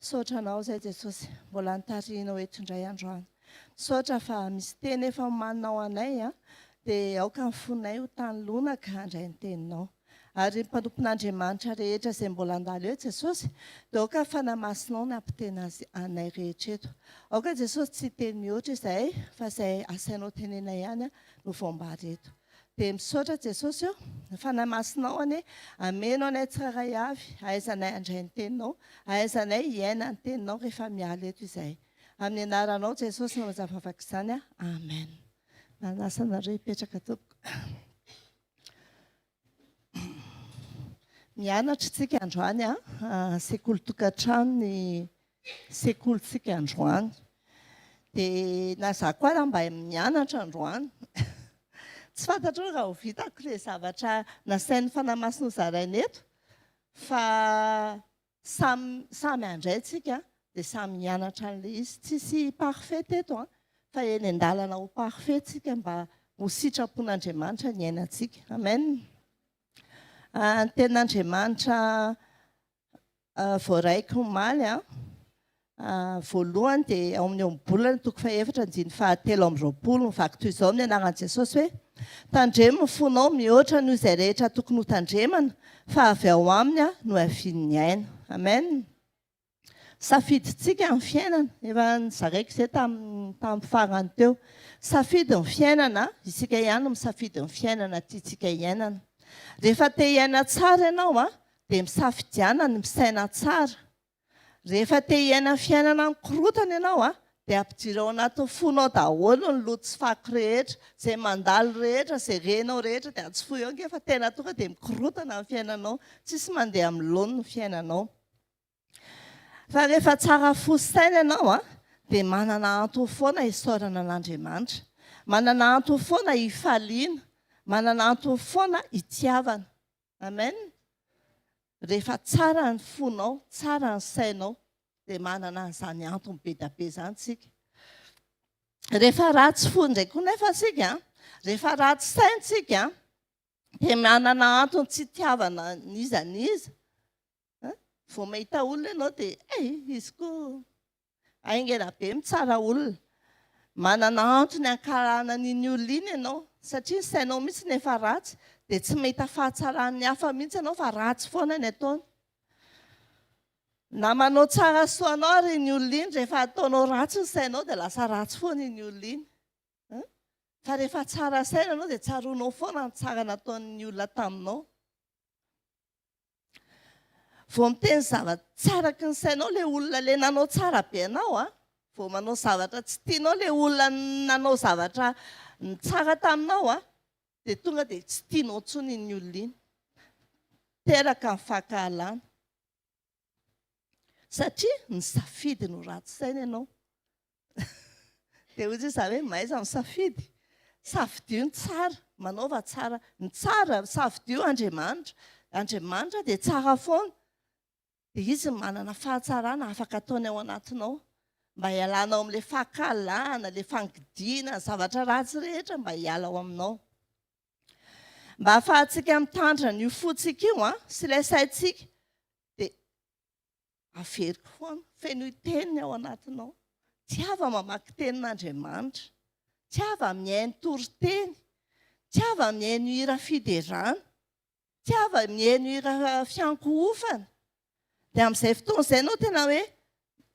Misaotra Anao izay Jesosy mbola nitarihinao eto indray androany. Misaotra fa misy teny efa omaninao anay dia aoka ny fonay ho tany lonaka handray ny teninao. Ary ny mpanompon'Andriamanitra rehetra izay mbola handalo eo Jesosy dia aoka ny Fanahy Masinao ny hampiteny azy anay rehetra eto. Aoka Jesosy tsy hiteny mihoatra izahay fa izay asainao tenena ihany no voambara eto. Dia misaotra Jesosy o, ny Fanahy Masinao anie ameno anay tsirairay avy, ahaizanay handray ny teninao, ahaizanay hiaina ny teninao rehefa miala eto izahay. Amin'ny anaranao Jesosy no mazavavaka izany a. Amen. Manasa anareo hipetraka tompoko. Mianatra isika androany a, sekoly tokantrano ny sekolintsika androany. Dia na za koa ary mba mianatra androany. Tsy fantatro hoe raha ho vitako ilay zavatra nasain'ny Fanahy Masina hozaraina eto fa samy samy handray tsika dia samy hianatra an'ilay izy. Tsisy parfait teto an, fa eny an-dalana ho parfait tsika mba ho sitrapon'Andriamanitra ny iainantsika. Amen. Ny tenin'Andriamanitra voaraiko omaly an, voalohany dia ao amin'ny Ohabolana toko fahefatra andininy fahatelo amby roapolo, mivaky toy izao amin'ny anaran'i Jesosy hoe, Tandremo ny fonao mihoatra noho izay rehetra tokony hotandremana, fa avy ao aminy no hiavian'ny aina. Amen. Safidintsika ny fiainana, efa nozaraiko izay tamin'ny tamin'ny farany teo. Safidy ny fiainana, isika ihany no misafidy ny fiainana tiantsika hiainana. Rehefa te hiaina tsara ianao an, dia misafidiana ny misaina tsara. Rehefa te hiaina fiainana mikorotana ianao an, dia ampidiro ao anatin'ny fonao daholo ny loto sy fako rehetra, izay mandalo rehetra, izay renao rehetra dia antsofohy eo ange fa tena tonga dia mikorotana ny fiainanao, tsisy mandeha amin'ny laoniny ny fiainanao. Fa rehefa tsara fo sy saina ianao an, dia manana antony foana hisaorana an'Andriamanitra, manana antony foana hifaliana, manana antony foana hitiavana. Amen. Rehefa tsara ny fonao, tsara ny sainao, dia manana an'izany antony be dia be izany tsika. Rehefa ratsy fo indray koa nefa tsika, rehefa ratsy saina tsika, dia manana antony tsy itiavana n'iza n'iza. Vao mahita olona ianao dia, eh, izy koa Haingana be mitsara olona. Manana antony hankahalana an'iny olona iny ianao, satria ny sainao mihitsy no efa ratsy, dia tsy mahita fahatsaran'ny hafa mihitsy ianao fa ratsy foana ny ataony. Na manao tsara soa anao ary iny olona iny, rehefa ataonao ratsy ny sainao dia lasa ratsy foana iny olona iny. Fa rehefa tsara saina ianao dia tsaroanao foana ny tsara nataon'ny olona taminao. Vao miteny zava-tsy araky ny sainao ilay olona ilay nanao tsara be anao a, vao manao zavatra tsy tianao ilay olona nanao zavatra tsara taminao a, dia tonga dia tsy tianao intsony iny olona iny. Teraka ny fankahalana. Satria nisafidy ny ho ratsy saina ianao. Dia hoy izy hoe mahaiza misafidy. Safidio ny tsara, manaova tsara. Ny tsara, safidio Andriamanitra. Andriamanitra dia tsara foana. Dia izy manana fahatsarana afaka ataony ao anatinao. Mba hialanao amin'ilay fankahalana, ilay fangidiana, ny zavatra ratsy rehetra mba hiala ao aminao. Mba hahafahantsika mitandrina an'io fontsika io an, sy ilay saintsika, dia Averiko foana, fenoy teny ao anatinao. Tiava mamaky tenin'Andriamanitra. Tiava mihaino toriteny. Tiava mihaino hira fiderana. Tiava mihaino hira fiankohofana. Dia amin'izay fotoana izay ianao tena hoe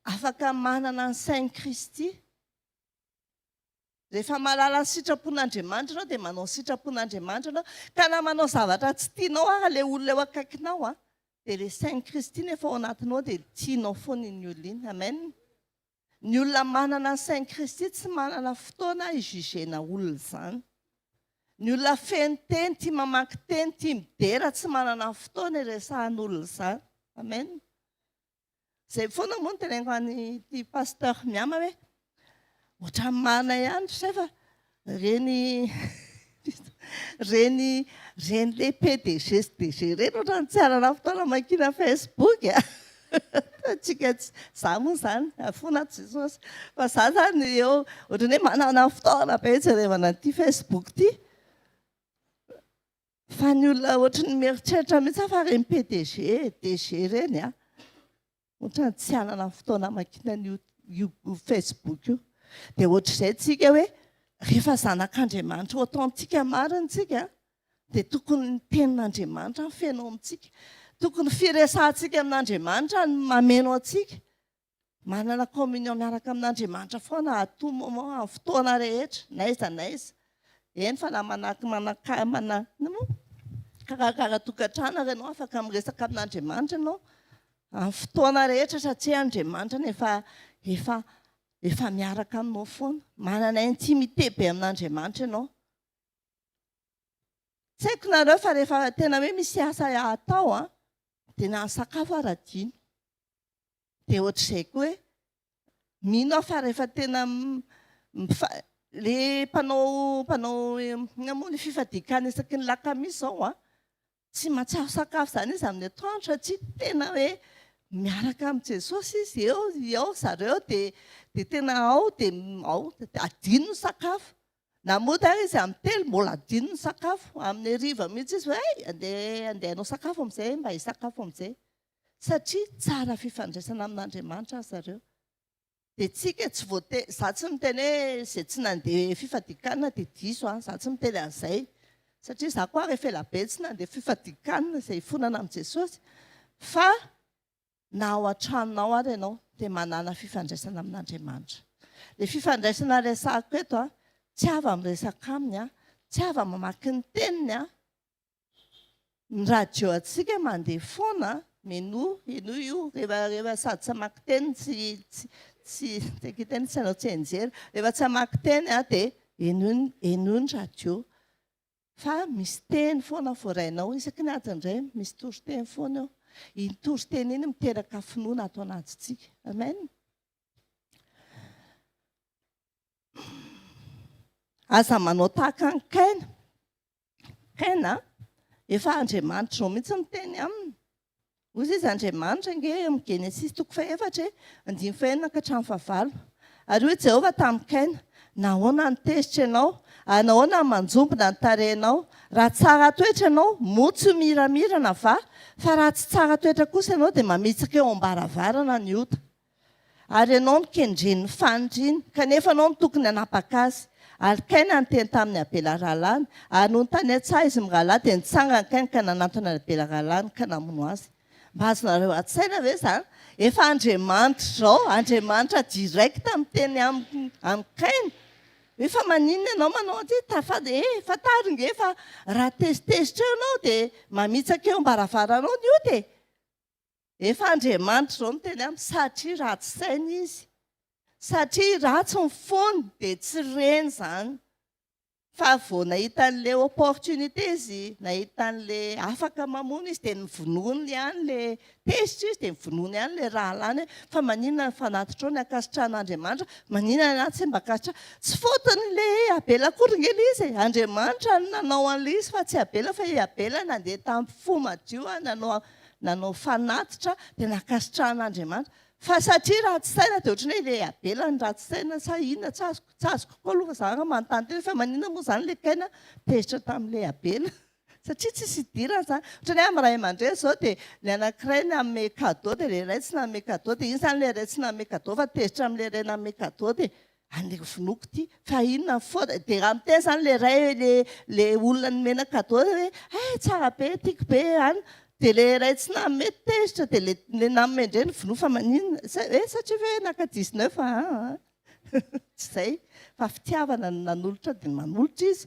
afaka manana ny sain'i Kristy. Rehefa mahalala ny sitrapon'Andriamanitra ianao dia manao ny sitrapon'Andriamanitra ianao. Ka na manao zavatra tsy tianao ara ilay olona eo akaikinao an, dia ilay sain'i Kristy nefa ao anatinao dia tianao foana iny olona iny. Amen. Ny olona manana ny sain'i Kristy tsy manana fotoana hi-juger-na olona izany. Ny olona feno teny, tia mamaky teny, tia midera tsy manana fotoana hiresahan'olona izany. Amen. Zay foana moa no teneniko an'ity pasteur Miama hoe ohatran'ny marina ihany ry zay fa reny reny reny le PDG sy DG reny ohatran'ny tsy hanana fotoana hamakiana Facebook a! Tsika tsy za moa zany afona Jesosy fa za zany eo ohatran'ny hoe manana fotoana be hijerevana an'ity Facebook ity. Fa ny olona ohatry ny mieritreritra mihitsy aho fa ireny PDG, DG ireny a! Ohatran'ny tsy hanana fotoana hamakiana an'io io Facebook io. Dia ohatr'izay tsika hoe rehefa zanak'Andriamanitra authentique marina tsika dia tokony ny tenin'Andriamanitra no feno ao amintsika. Tokony firesahantsika amin'Andriamanitra no mameno antsika. Manana communion miaraka amin'Andriamanitra foana à tout moment, amin'ny fotoana rehetra, n'aiza n'aiza. Eny fa na manaky manaka mana inona moa? Karakara tokantrano ary ianao afaka miresaka amin'Andriamanitra ianao amin'ny fotoana rehetra satria Andriamanitra no efa efa efa miaraka aminao foana. Manana intimité be amin'Andriamanitra ianao. Tsy haiko nareo fa rehefa tena hoe misy asa atao an, dia na ny sakafo ara adino. Dia ohatr'izay koa hoe mino aho fa rehefa tena mifa le mpanao mpanao inona moa ny fifadian-kanina isaky ny lakamisy izao an, tsy mahatsiaro sakafo izany izy amin'ny atoandro satria tena hoe miaraka amin'i Jesosy izy eo eo zareo dia dia tena ao dia ao adino ny sakafo. Na mody ary izy amin'ny telo mbola adino ny sakafo, amin'ny hariva mihitsy izy hoe hay andeha andeha hanao sakafo amin'izay mba hisakafo amin'izay. Satria tsara fifandraisana amin'Andriamanitra ry zareo. Dia tsika tsy voatery, za tsy miteny hoe izay tsy nandeha fifadian-kanina dia diso an, za tsy miteny an'izay. Satria za koa ary efa ela be tsy nandeha fifadian-kanina izay hifonana amin'i Jesosy. Fa na ao an-tranonao ary ianao dia manàna fifandraisana amin'Andriamanitra. Ilay fifandraisana resahako eto an, tsy avy miresaka aminy an, tsy avy mamaky ny teniny an, Ny radio antsika mandeha foana, menoa, henoy io, rehefa rehefa sady tsy hamaky teny tsy tsy tsy tsy teny tsy hanao tsianjery, rehefa tsy hamaky teny aho dia henoy ny henoy ny radio fa misy teny foana voarainao isaky ny adiny iray misy toriteny foana eo. Iny toriteny iny miteraka finoana ato anatintsika. Amen. Aza manao tahaka an'i Kaina. Kaina, efa Andriamanitra izao mihitsy miteny aminy. Hoy izy, Andriamanitra ange amin'ny Genesisy toko fahefatra e, andininy fahenina ka hatramin'ny fahavalo. Ary hoy Jehovah tamin'i Kaina, Nahoana no tezitra ianao? Ary nahoana no manjombona ny tarehinao? Raha tsara toetra ianao, moa tsy ho miramirana va? Fa raha tsy tsara toetra kosa ianao, dia mamitsaka eo am-baravarana ny ota. Ary ianao no kendren'ny faniriany, kanefa ianao no tokony hanapaka azy. Ary Kaina niteny tamin'i Abela rahalahiny, ary nony tany an-tsaha izy mirahalahy, dia nitsangana Kaina ka nanantona an'i Abela rahalahiny ka namono azy. Mba azonareo an-tsaina ve izany? Efa Andriamanitra izao, Andriamanitra direct miteny amin'i Kaina, hoe fa maninona ianao manao an'ity? Tafa, eh, fantaro nge fa raha tezitezitra eo ianao dia mamitsaka eo am-baravaranao ny ota e! Efa Andriamanitra izao miteny aminy satria ratsy saina izy, satria ratsy ny fony dia tsy reny izany. Fa vao nahita an'ilay opportunité izy, nahita an'ilay afaka mamono izy dia novonoiny ihany ilay, tezitra izy dia novonoiny ihany ilay rahalahiny hoe fa maninona ny fanatitrao ny ankasitrahan'Andriamanitra, maninona ny ahy tsy mba ankasitrahana. Tsy faute-n'ilay Abela akory ange ilay izy e, Andriamanitra no nanao an'ilay izy fa tsy Abela fa i Abela nandeha tamin'ny fo madio nanao nanao fanatitra dia nankasitrahan'Andriamanitra. Fa satria ratsy saina dia ohatran'ny hoe ilay Abela no ratsy saina sa inona tsy azoko, tsy azoko koa aloha fa za raha manontany tena fa maninona moa izany ilay Kaina tezitra tamin'ilay Abela satria tsisy idirany izany. Ohatran'ny hoe amin'ny ray aman-dreny izao dia ny anankiray nanome cadeau dia ilay iray tsy nanome cadeau dia iny izany ilay iray tsy nanome cadeau fa tezitra amin'ilay iray nanome cadeau dia Andeha vonoiko ity fa inona ny faute dia raha miteny zany le ray le le olona nomena cadeau hoe hay tsara be tiako be an dia le ray tsy nanome tezitra dia le le nanome indray no vonoa fa maninona eh satria ve naka 19 an tsy zay fa fitiavana no nanolotra dia manolotra izy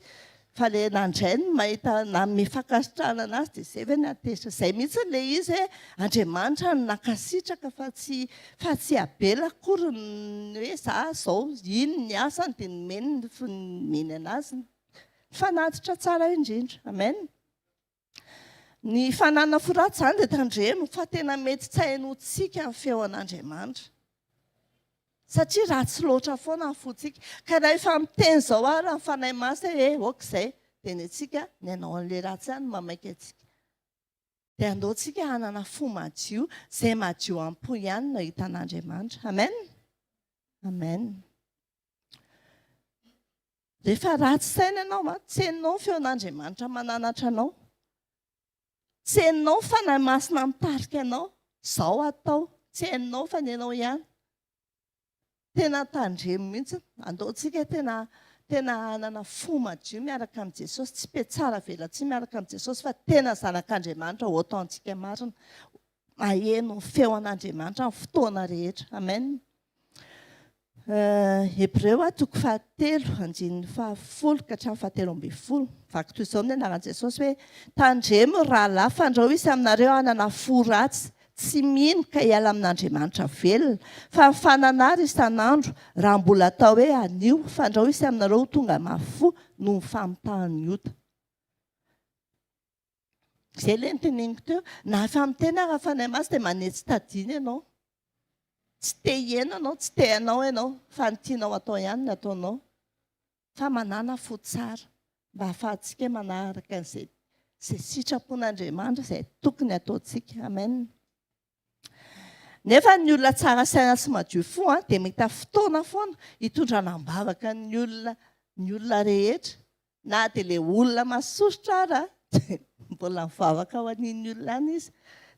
Fa le nandray no mahita nanome fankasitrahana anazy dia zay ve ny hahatezitra? Zay mihitsy le izy hoe Andriamanitra no nankasitraka fa tsy fa tsy Abela akory ny hoe za zao iny ny asany dia nomeny ny nomeny anazy ny fanatitra tsara indrindra. Amen. Ny fananana fo ratsy izany dia tandremo fa tena mety tsy hahenoantsika ny feon'Andriamanitra. Satria ratsy loatra foana ny fontsika. Ka raha efa miteny izao ary ny Fanahy Masina hoe eh, ok izay, dia ny antsika, ny hanao an'ilay ratsy ihany no mamaika antsika. Dia andao tsika hanana fo madio, izay madio am-po ihany no hahita an'Andriamanitra. Amen. Amen. Rehefa ratsy saina ianao, tsy henonao ny feon'Andriamanitra mananatra anao. Tsy henonao ny Fanahy Masina mitarika anao. Izao atao. Tsy hainao fa ny anao ihany. Tena tandremo mihitsy. Andao tsika tena tena hanana fo madio miaraka amin'i Jesosy, tsy mpiatsara velatsihy miaraka amin'i Jesosy fa tena zanak'Andriamanitra authentique marina. Maheno ny feo an'Andriamanitra amin'ny fotoana rehetra. Amen. Hebreo a, toko fahatelo, andininy fahafolo ka hatramin'ny fahatelo ambin'ny folo. Vaky toy izao ny anaran'i Jesosy hoe, Tandremo ry rahalahy, fandrao hisy aminareo hanana fo ratsy, tsy mino ka hiala amin'Andriamanitra velona, fa mifananara isan'andro, raha mbola atao hoe anio, fandrao hisy aminareo ho tonga mafy fo noho ny famitahan'ny ota. Izay ilay noteneniko teo, na efa miteny ara Fanahy Masina dia manetsy tadiny ianao. Tsy te hihaino ianao, tsy te hanao ianao, fa ny tianao atao ihany no ataonao. Fa manàna fo tsara mba hahafahantsika manaraka an'izay izay sitrapon'Andriamanitra izay tokony hataontsika. Amen. Nefa ny olona tsara saina sy madio fo dia mahita fotoana foana hitondrana am-bavaka ny olona ny olona rehetra. Na dia ilay olona masosotra ara dia mbola mivavaka ho an'iny olona any izy.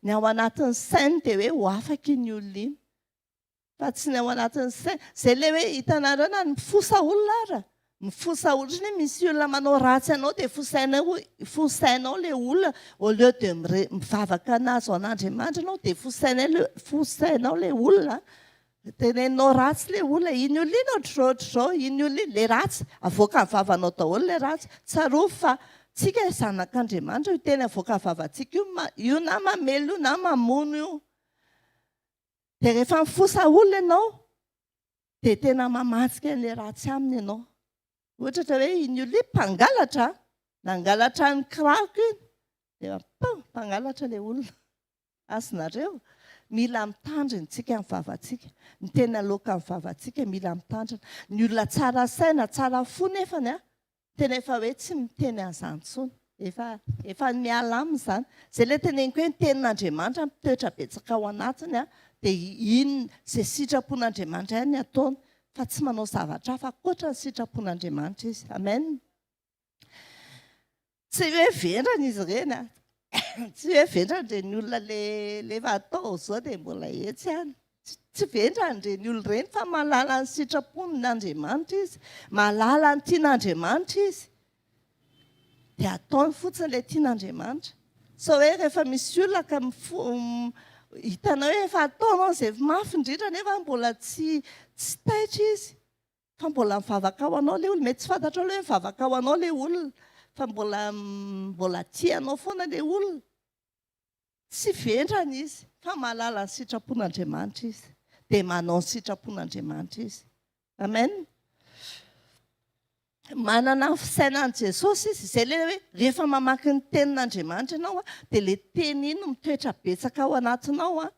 Ny ao anatin'ny sainy dia hoe ho afaka iny olona iny. Fa tsy ny ao anatin'ny saina. Izay ilay hoe hitanareo na mifosa olona ara, mifosa olona ohatran'ny hoe misy olona manao ratsy anao dia fosainao fosainao ilay olona au lieu de mire- mivavaka anazy ho an'Andriamanitra ianao dia fosainay le fosainao ilay olona, teneninao ratsy ilay olona, iny olona iny ohatr'izao ohatr'izao, iny olona iny, ilay ratsy, avoakan'ny vavanao daholo ilay ratsy. Tsarovy fa tsika zanak'Andriamanitra, io teny avoakan'ny vavantsika io ma- io na mamelona io na mamono io. Dia rehefa mifosa olona ianao, dia tena mamantsika an'ilay ratsy aminy ianao. Ohatra ohatra hoe iny olona iny mpangalatra, nangalatra ny kiraroko iny, dia pam, mpangalatra ilay olona. Azonareo? Mila mitandrina isika amin'ny vavantsika. Ny teny aloakan'ny vavantsika mila mitandrina. Ny olona tsara saina, tsara fo nefany an, Tena efa hoe tsy miteny an'izany intsony. Efa efa miala aminy izany. Izay ilay teneniko hoe ny tenin'Andriamanitra mitoetra betsaka ao anatiny an, dia iny izay sitrapon'Andriamanitra ihany ny ataony fa tsy manao zavatra hafa ankoatra ny sitrapon'Andriamanitra izy. Amen. Tsy hoe vendrana izy ireny an. Tsy hoe vendrana ireny olona le le efa atao izao dia mbola etsy ihany. Tsy vendrana ireny olona ireny fa mahalala ny sitrapony Andriamanitra izy, mahalala ny tian'Andriamanitra izy. Dia ataony fotsiny ilay tian'Andriamanitra. Sao hoe rehefa misy olona ka hitanao hoe efa ataonao izay mafy indrindra nefa mbola tsy tsy taitra izy. Fa mbola mivavaka ho anao ilay olona. Mety tsy fantatrao aloha hoe mivavaka ho anao ilay olona fa mbola mbola tia anao foana ilay olona. Tsy vendrana izy fa mahalala ny sitrapon'Andriamanitra izy. Dia manao ny sitrapon'Andriamanitra izy. Amen. Manana ny fisainan'i Jesosy izy. Izay ilay hoe rehefa mamaky ny tenin'Andriamanitra ianao dia ilay teny iny no mitoetra betsaka ao anatinao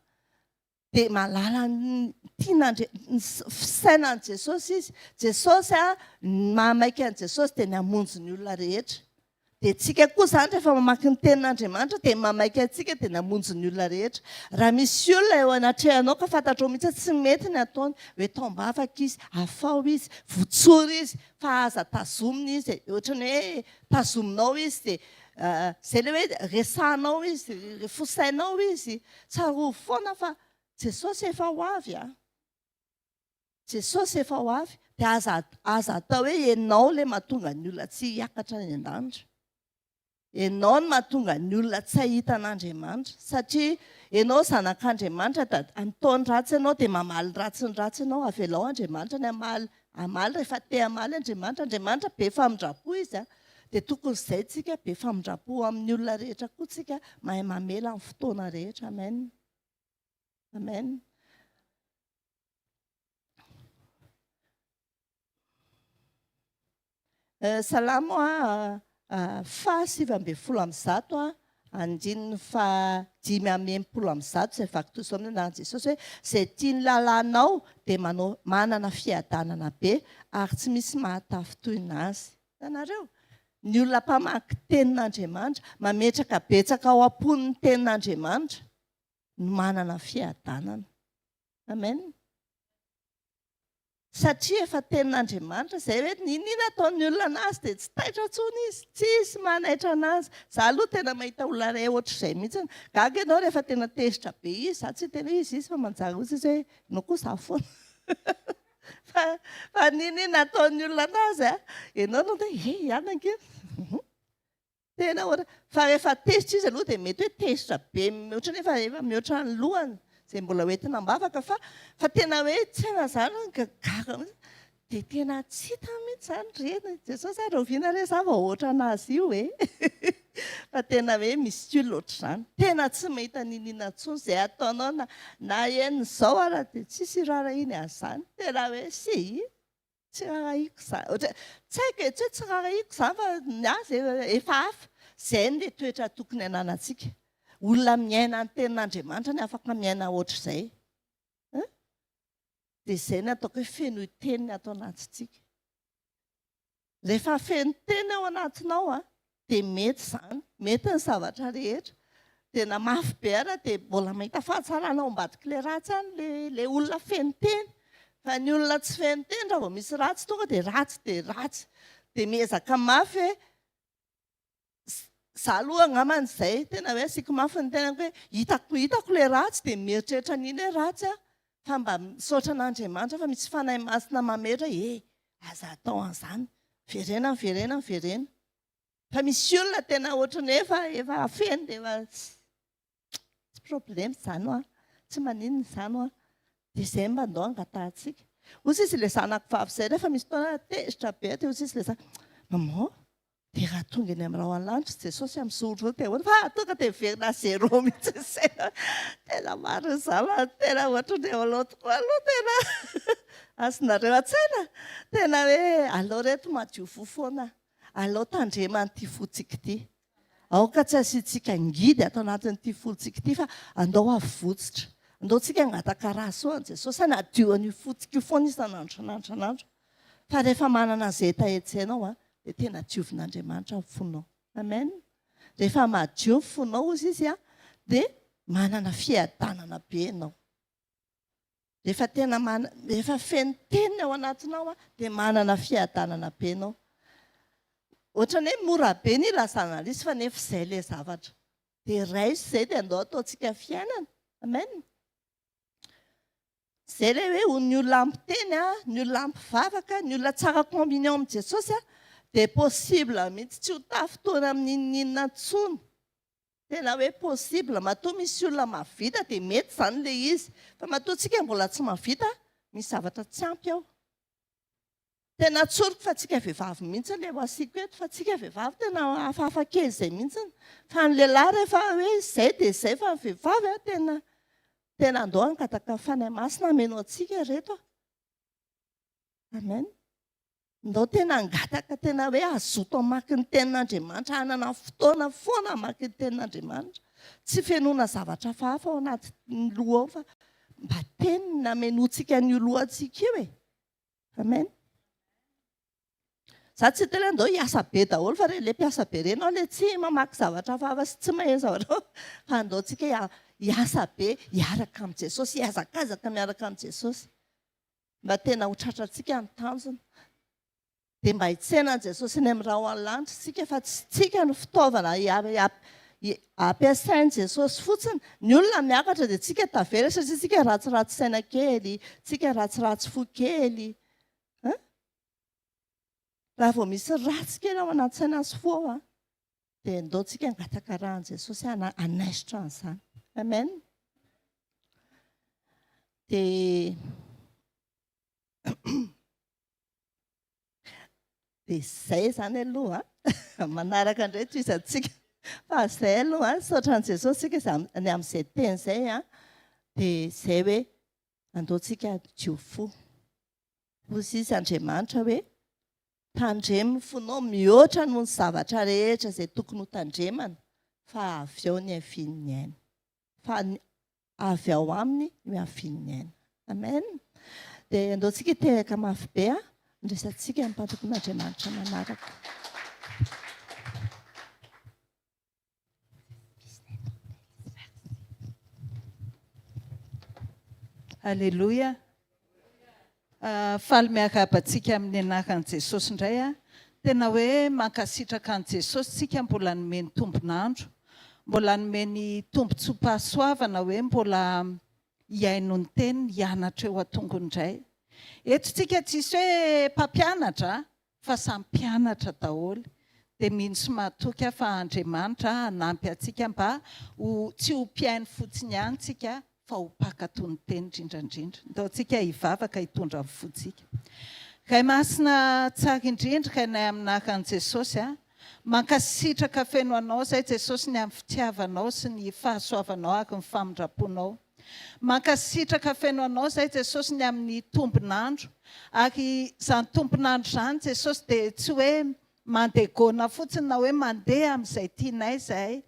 dia mahalala ny tian'Andri-, ny fisainan'i Jesosy izy. Jesosy a, ny mahamaika an'i Jesosy dia ny hamonjy ny olona rehetra. Dia tsika koa izany rehefa mamaky ny tenin'Andriamanitra dia ny mahamaika antsika dia ny hamonjy ny olona rehetra. Raha misy olona eo anatrehanao ka fantatrao mihitsy hoe tsy mety ny ataony, hoe taom-bavaka izy, afaho izy, votsory izy, fa aza tazomina izy e, ohatran'ny hoe tazominao izy dia izay ilay hoe resahanao izy, fosainao izy, Tsarovy foana fa Jesosy efa ho avy a! Jesosy efa ho avy, dia aza aza atao hoe ianao ilay mahatonga ny olona tsy hiakatra any an-danitra. Ianao no mahatonga ny olona tsy hahita an'Andriamanitra, satria ianao zanak'Andriamanitra da ataony ratsy ianao dia mamaly ratsy ny ratsy ianao, avelao Andriamanitra ny hamaly hamaly rehefa te hamaly Andriamanitra, Andriamanitra be famindram-po izy a! Dia tokony izay tsika, be famindram-po amin'ny olona rehetra koa tsika, mahay mamela amin'ny fotoana rehetra. Amen. Amen. Eh, Salamo a faha 119 a andininy faha 165 izay vaky toy izao amin'ny anaran'i Jesosy hoe izay tia ny lalànao dia manao manana fiadanana be ary tsy misy mahatafintohina azy. Hitanareo? Ny olona mpamaky tenin'Andriamanitra, mametraka betsaka ao am-pony ny tenin'Andriamanitra no manana fiadanana. Amen. Satria efa tenin'Andriamanitra izay hoe n'inon'inona ataon'ny olona anazy dia tsy taitra intsony izy, tsisy manaitra anazy. Za aloha tena mahita olona iray ohatr'izay mihitsy. Gaga ianao rehefa tena tezitra be izy, za tsy hiteny hoe izy izy fa manjary ozy izy hoe ianao koa za foana. Fa fa n'inon'inona ataon'ny olona anazy a, ianao no hoe he ihany ange. Tena ohatra, fa rehefa tezitra izy aloha dia mety hoe tezitra be ohatrany efa efa mihoatra ny lohany izay mbola ho entina am-bavaka fa fa tena hoe tsy haina izany gaga mihitsy dia tena tsy hita mihitsy izany reny Jesosy a rahoviana re za vao ohatra an'azy io e fa tena hoe misy olona ohatr'izany tena tsy mahita n'inon'inona intsony izay ataonao na na henon'izao ara dia tsisy iraharahiany an'izany tena hoe si Tsy rarahiko izany, ohatra tsy haiko e, tsy hoe tsy rarahiko izany fa ny ahy izay efa hafa. Izay no toetra tokony hananantsika. Olona miaina ny tenin'Andriamanitra ny afaka miaina ohatr'izay. Hein? Dia izay no ataoko hoe fenoy teny ny ato anatintsika. Rehefa feno teny ao anatinao an, dia mety izany, mety ny zavatra rehetra. Dia na mafy be ara dia mbola mahita fahatsarana ao ambadik'ilay ratsy any ilay ilay olona feno teny. Fa ny olona tsy feno teny raha vao misy ratsy tonga dia ratsy dia ratsy. Dia miezaka mafy hoe za aloha angambany izay tena hoe asiako mafy ny tenako hoe hitako hitako ilay ratsy dia mieritreritra an'iny hoe ratsy aho fa mba misaotra an'Andriamanitra fa misy Fanahy Masina mametra hoe e aza atao an'izany, verena miverena miverena. Fa misy olona tena ohatran'ny hoe efa efa afeno dia efa tsy problème izany hoa, tsy maninona izany hoa. Dia izay mba ndao angatahantsika. Hoy sisa ilay zanako vavy izay rehefa misy fotoana tezitra be dia hoy sisa ilay zanako, maman, dia raha tonga eny amin'ny rahona lanitra Jesosy amin'izao andro izao dia ahoana? Fa tonga dia miverina zéro mihitsy ny saina. Tena marina izany fa tena ohatran'ny eo aloha tokoa aloha tena azonareo an-tsaina. Tena hoe aleo reto madio fo foana. Alao tandremana ity fontsika ity. Aoka tsy asiantsika ngidy ato anatin'ity fontsika ity fa andao havotsitra. Andao tsika hangataka ra soa an'i Jesosy hanadio an'io fontsika io foana isan'andro isan'andro isan'andro. Fa rehefa manana an'izay hetaheta izay ianao dia tena diovin'Andriamanitra ny fonao. Amen. Rehefa madio ny fonao hozy izy dia manana fiadanana be ianao. Rehefa tena mana, rehefa feno teniny ao anatinao dia manana fiadanana be ianao. Ohatran'ny hoe mora be ny ilazana an'izy fa nefa izay ilay zavatra. Dia raiso izay dia andao ataontsika fiainana. Amen. Izay ilay hoe ny olona ampy teny, ny olona ampy vavaka, ny olona tsara communion amin'i Jesosy dia possible mihitsy tsy ho tafintohina amin'inon'inona intsony. Tena hoe possible, matoa misy olona mahavita dia mety izany ilay izy, fa matoa tsika mbola tsy mahavita, misy zavatra tsy ampy ao. Tena tsoriko fa tsika vehivavy mihitsy ilay ho asiako eto, fa tsika vehivavy tena hafahafa kely izay mihitsy, fa ny lehilahy rehefa hoe izay dia izay, fa ny vehivavy a tena tena andao hangataka Fanahy Masina hameno antsika reto a. Amen. Ndao tena hangataka tena hoe hazoto hamaky ny tenin'Andriamanitra, hanana fotoana foana hamaky ny tenin'Andriamanitra. Tsy fenoina zavatra hafahafa ao anatin'ny loha ao fa mba teny namenoantsika an'io lohantsika io e. Amen. Za tsy hiteny hoe ndao hiasa be daholo fa le mpiasa be ireny ao le tsy mamaky zavatra hafahafa sy tsy maheno zavatra hafa fa ndao tsika hiasa be hiaraka amin'i Jesosy, hihazakazaka miaraka amin'i Jesosy. Mba tena ho tratrantsika ny tanjona. Dia mba hitsena an'i Jesosy eny amin'ny rahon'ny lanitra isika fa tsy tsika no fitaovana ampiasain'i Jesosy fotsiny. Ny olona miakatra dia tsika tavela satria tsika ratsiratsy saina kely, tsika ratsiratsy fo kely. Hein? Raha vao misy ratsy kely ao anaty saina sy fo ao, dia ndao tsika hangataka ra an'i Jesosy hanaisotra an'izany. Amen. Dia dia izay izany aloha manaraka indray tohizantsika fa izay aloha misaotra an'i Jesosy tsika ny amin'izay teny izay a dia izay hoe andao tsika hadio fo. Hoy izy Andriamanitra hoe Tandremo ny fonao mihoatra noho ny zavatra rehetra izay tokony ho tandremana, fa avy ao ny havian'ny aina. Fa avy ao aminy no havian'ny aina. Amen. Dia andao tsika hitehaka mafy be a, andraisantsika ny mpanompon'Andriamanitra manaraka. Aleloia. Faly miarahaba antsika amin'ny anaran'i Jesosy indray aho. Tena hoe mankasitraka an'i Jesosy tsika mbola nomeny tombon'andro, mbola nomeny tombontsoam-pahasoavana hoe mbola hihaino ny teniny, hianatra eo an-tongony indray. Eto tsika tsisy hoe mpampianatra fa samy mpianatra daholo. Dia mino sy mahatoky aho fa Andriamanitra hanampy antsika mba ho tsy ho mpihaino fotsiny ihany tsika fa ho mpankatò ny teny indrindra indrindra. Ndao tsika hivavaka hitondra ny fontsika. Ray Masina tsara indrindra, Rainay amin'ny anaran'i Jesosy a. Mankasitraka feno Anao izay Jesosy ny amin'ny fitiavanao sy ny fahasoavanao ary ny famindram-ponao. Mankasitraka feno Anao izay Jesosy ny amin'ny tombon'andro. Ary izany tombon'andro izany Jesosy dia tsy hoe mandeha gona fotsiny na hoe mandeha amin'izay tianay izahay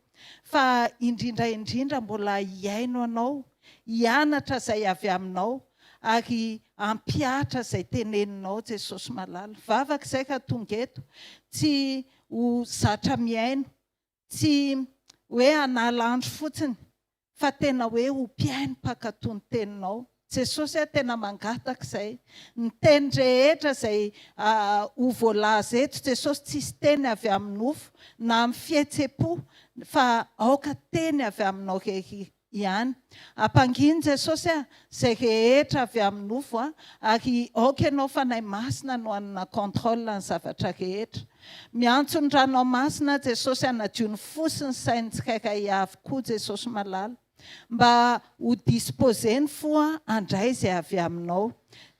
fa indrindra indrindra mbola hihaino Anao, hianatra izay avy Aminao ary hampihatra izay teneninao Jesosy malala. Vavaka izay ka tonga eto, tsy ho zatra mihaino, tsy hoe hanala andro fotsiny fa tena hoe ho mpihaino mpankatò ny teninao. Jesosy a, tena mangataka izay. Ny teny rehetra izay ho voalaza eto Jesosy tsisy teny avy amin'ny nofo na amin'ny fihetsem-po fa aoka teny avy aminao irery ihany. Ampangino Jesosy a, izay rehetra avy amin'ny nofo a, ary aoka ianao Fanahy Masina no hanana contrôle ny zavatra rehetra. Miantso ny ranao masina aho Jesosy hanadio ny fo sy ny sain'ny tsirairay avy koa Jesosy malala mba ho disposer ny fo handray izay avy aminao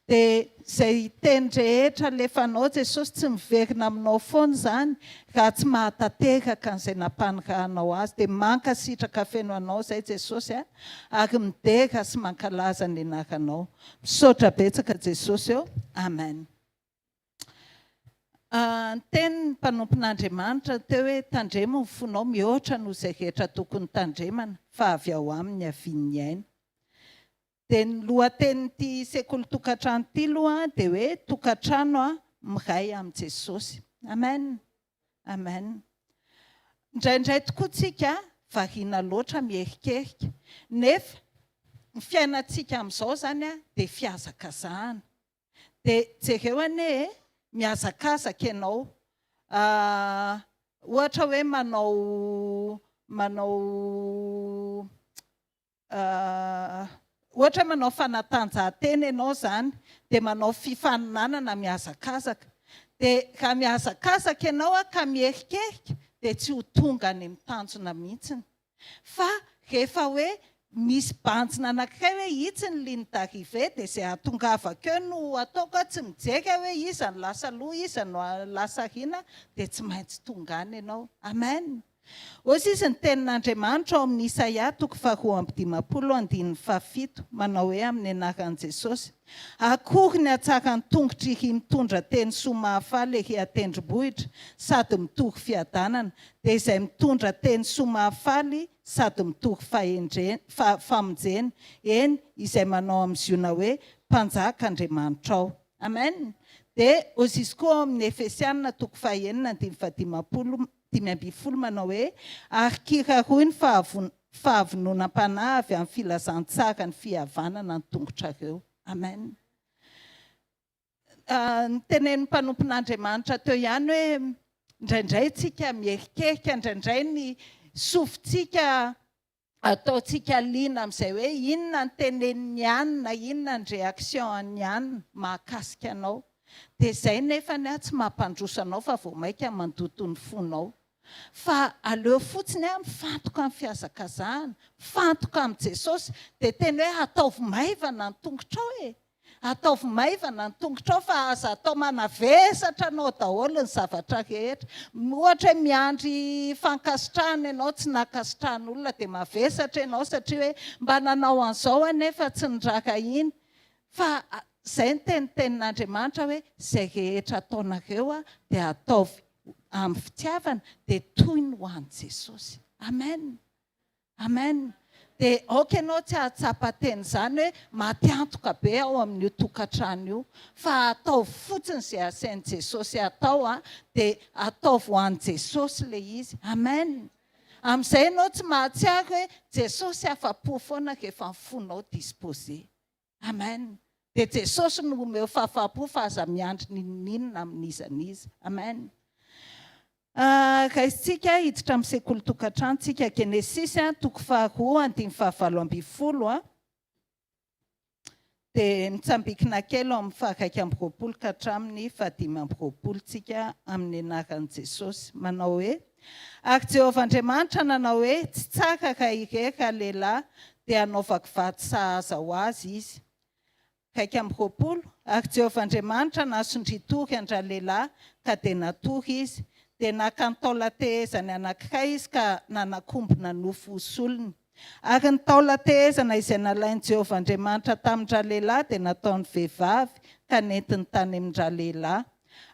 dia izay teny rehetra alefanao Jesosy tsy miverina aminao foana izany raha tsy mahatanteraka an'izay nampanirahanao azy dia mankasitraka feno anao izay Jesosy a ary midera sy mankalaza ny anaranao misaotra betsaka Jesosy ô Amen. Niteny ny mpanompon'Andriamanitra teo hoe, Tandremo ny fonao mihoatra noho izay rehetra tokony tandremana, fa avy ao aminy niavian'ny aina. Dia ny lohatenin'ity sekoly tokantrano ity aloha dia hoe Tokantrano miray amin'i Jesosy. Amen. Amen. Indraindray tokoa tsika variana loatra miherikerika, nefa ny fiainantsika amin'izao izany dia fihazakazahana. Dia jereo anie e, mihazakazaka ianao. Ohatra hoe manao manao ohatra hoe manao fanatanjahantena ianao izany, dia manao fifaninanana mihazakazaka. Dia raha mihazakazaka ianao ka miherikerika dia tsy ho tonga any amin'ny tanjona mihitsiny. Fa rehefa hoe misy banjina anankiray hoe itsy ny ligne d'arrivée dia izay hahatongavako eo no ataoko aho, tsy mijery aho hoe iza no lasa aloha iza no lasa aoriana dia tsy maintsy tonga any ianao. Amen. Hozy izy ny tenin'Andriamanitra ao amin'ny Isaia toko faharoa amby dimampolo andininy fahafito manao hoe amin'ny anaran'i Jesosy, Akory ny hatsaran'ny tongotr'iry mitondra teny soa mahafaly ery an-tendrombohitra sady mitory fiadanana, dia izay mitondra teny soa mahafaly sady mitory fahendrena, fa, famonjena, eny, izay manao amin'i Ziona hoe, Mpanjaka Andriamanitrao. Amen. Dia hozizy koa ao amin'ny Efesiana toko fahenina andininy fahadimampolo, 15 manao hoe, Ary kiraroy ny fahavon, fahavononam-panahy avy amin'ny filazantsaran'ny fihavanana ny tongotrareo. Amen. Notenenin'ny mpanompon'Andriamanitra teo ihany hoe indraindray tsika mierikerika, indraindray ny sofintsika ataontsika liana amin'izay hoe inona ny tenenin'ny anona, inona ny réaction an'ny anona mahakasika anao. Dia izay nefany tsy mampandroso anao fa vao mainka mandoto ny fonao. Fa aleo fotsiny mifantoka amin'ny fihazakazahana, mifantoka amin'i Jesosy, dia tena hoe ataovy maivana ny tongotrao e! Ataovy maivana ny tongotrao fa aza atao manavesatra anao daholo ny zavatra rehetra. Ohatra hoe miandry fankasitrahana ianao, tsy nankasitrahan'olona dia mavesatra ianao satria hoe mba nanao an'izao aho nefa tsy niraharahiana. Fa izay ny tenitenin'Andriamanitra hoe izay rehetra ataonareo dia ataovy amin'ny fitiavana dia toy ny ho an'i Jesosy. Amen. Amen. Dia aoka ianao tsy hahatsapa tena izany hoe maty antoka be ao amin'io tokantrano io, fa ataovy fotsiny izay asain'i Jesosy atao dia ataovy ho an'i Jesosy ilay izy. Amen. Amin'izay ianao tsy mahatsiaro hoe Jesosy afa-po foana rehefa ny fonao disposé. Amen. Dia Jesosy no omeo fahafaham-po fa aza miandry n'inon'inona amin'iza n'iza. Amen. Raisintsika hiditra amin'ny sekoly tokantrano tsika. Genesisy toko faharoa andininy fahavalo ambin'ny folo dia mitsambikina kely ao amin'ny faha-21 ka hatramin'ny faha-25 tsika amin'ny anaran'i Jesosy. Manao hoe, Ary Jehovah Andriamanitra nanao hoe, Tsy tsara raha irery ralehilahy, dia hanaovako vady sahaza ho azy izy. 21, Ary Jehovah Andriamanitra nahasondria-tory an-dralehilahy, ka dia natory izy. Dia naka ny taolan-tehezany anankiray izy ka nanakombona nofo ho solony. Ary ny taolan-tehezana izay nalain'i Jehovah Andriamanitra tamin-dralehilahy dia nataony vehivavy, ka nentiny tany amin-dralehilahy.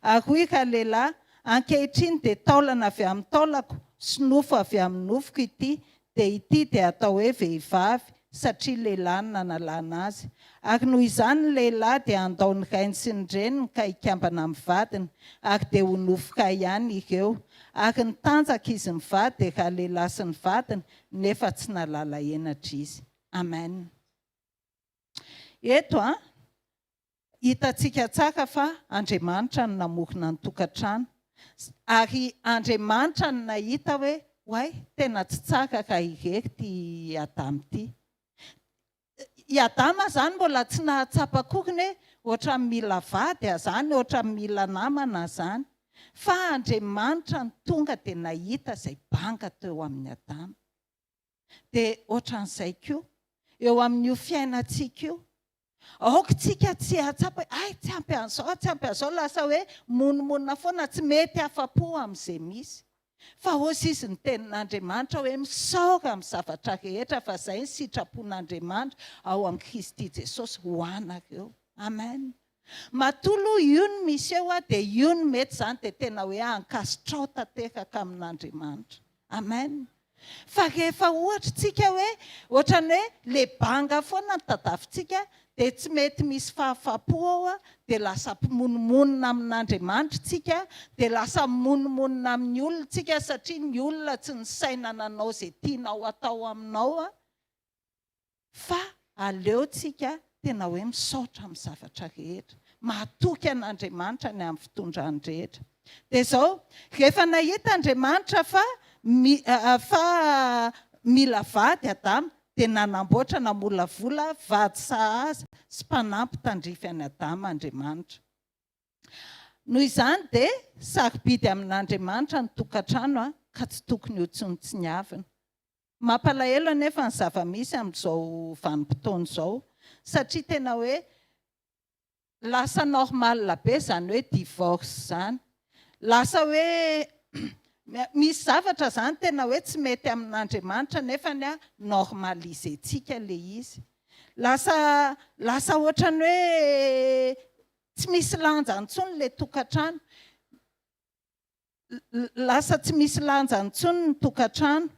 Ary hoy ralehilahy, Ankehitriny dia taolana avy amin'ny taolako sy nofo avy amin'ny nofoko ity, dia ity dia atao hoe vehivavy, satria lehilahy no nanalana azy. Ary noho izany ny lehilahy dia handao ny rainy sy ny reniny ka hikambana amin'ny vadiny, ary dia ho nofo iray ihany ireo. Ary nitanjaka izy mivady, dia ralehilahy sy ny vadiny, nefa tsy nahalala henatra izy. Amen. Eto an, hitantsika tsara fa Andriamanitra no namorona ny tokantrano, ary Andriamanitra no nahita hoe, oay, tena tsy tsara raha irery ity Adama ity. I Adama izany mbola tsy nahatsapa akory ny hoe ohatran'ny mila vady aho izany, ohatran'ny mila namana aho izany. Fa Andriamanitra no tonga dia nahita izay banga teo amin'i Adama. Dia ohatran'izay koa, eo amin'io fiainantsika io. Aoka isika tsy hahatsapa hoe hay tsy ampy an'izao, tsy ampy an'izao, lasa hoe monomonona foana, tsy mety afa-po amin'izay misy. Fa hozy izy ny tenin'Andriamanitra hoe misaora amin'ny zavatra rehetra fa izay ny sitrapon'Andriamanitra ao amin'i Kristy Jesosy ho anareo. Amen. Matoa aloha io no misy eo dia io no mety izany dia tena hoe ankasitrao tanteraka amin'Andriamanitra. Amen. Fa rehefa ohatra tsika hoe ohatran'ny hoe le banga foana no tadavintsika dia tsy mety misy fahafapo ao dia lasa mpimonomonona amin'Andriamanitra tsika dia lasa mimonomonona amin'ny olona tsika satria ny olona tsy nisaina nanao izay tianao atao aminao Fa aleo tsika tena hoe misaotra amin'ny zavatra rehetra, mahatoky an'Andriamanitra ny amin'ny fitondrany rehetra. Dia izao, rehefa nahita Andriamanitra fa fa mila vady Adama, dia nanamboatra namolavola vady sahaza sy mpanampy tandrify an'i Adama Andriamanitra. Noho izany dia sarobidy amin'Andriamanitra ny tokantrano ka tsy tokony hotsinontsiniavina. Mampalahelo anefa ny zava-misy amin'izao vanim-potoana izao satria tena hoe lasa normal be izany hoe divorce izany. Lasa hoe misy zavatra izany tena hoe tsy mety amin'Andriamanitra nefa ny normaliser-tsika ilay izy. Lasa lasa ohatran'ny hoe tsy misy lanjany intsony ilay tokantrano. Lasa tsy misy lanjany intsony ny tokantrano.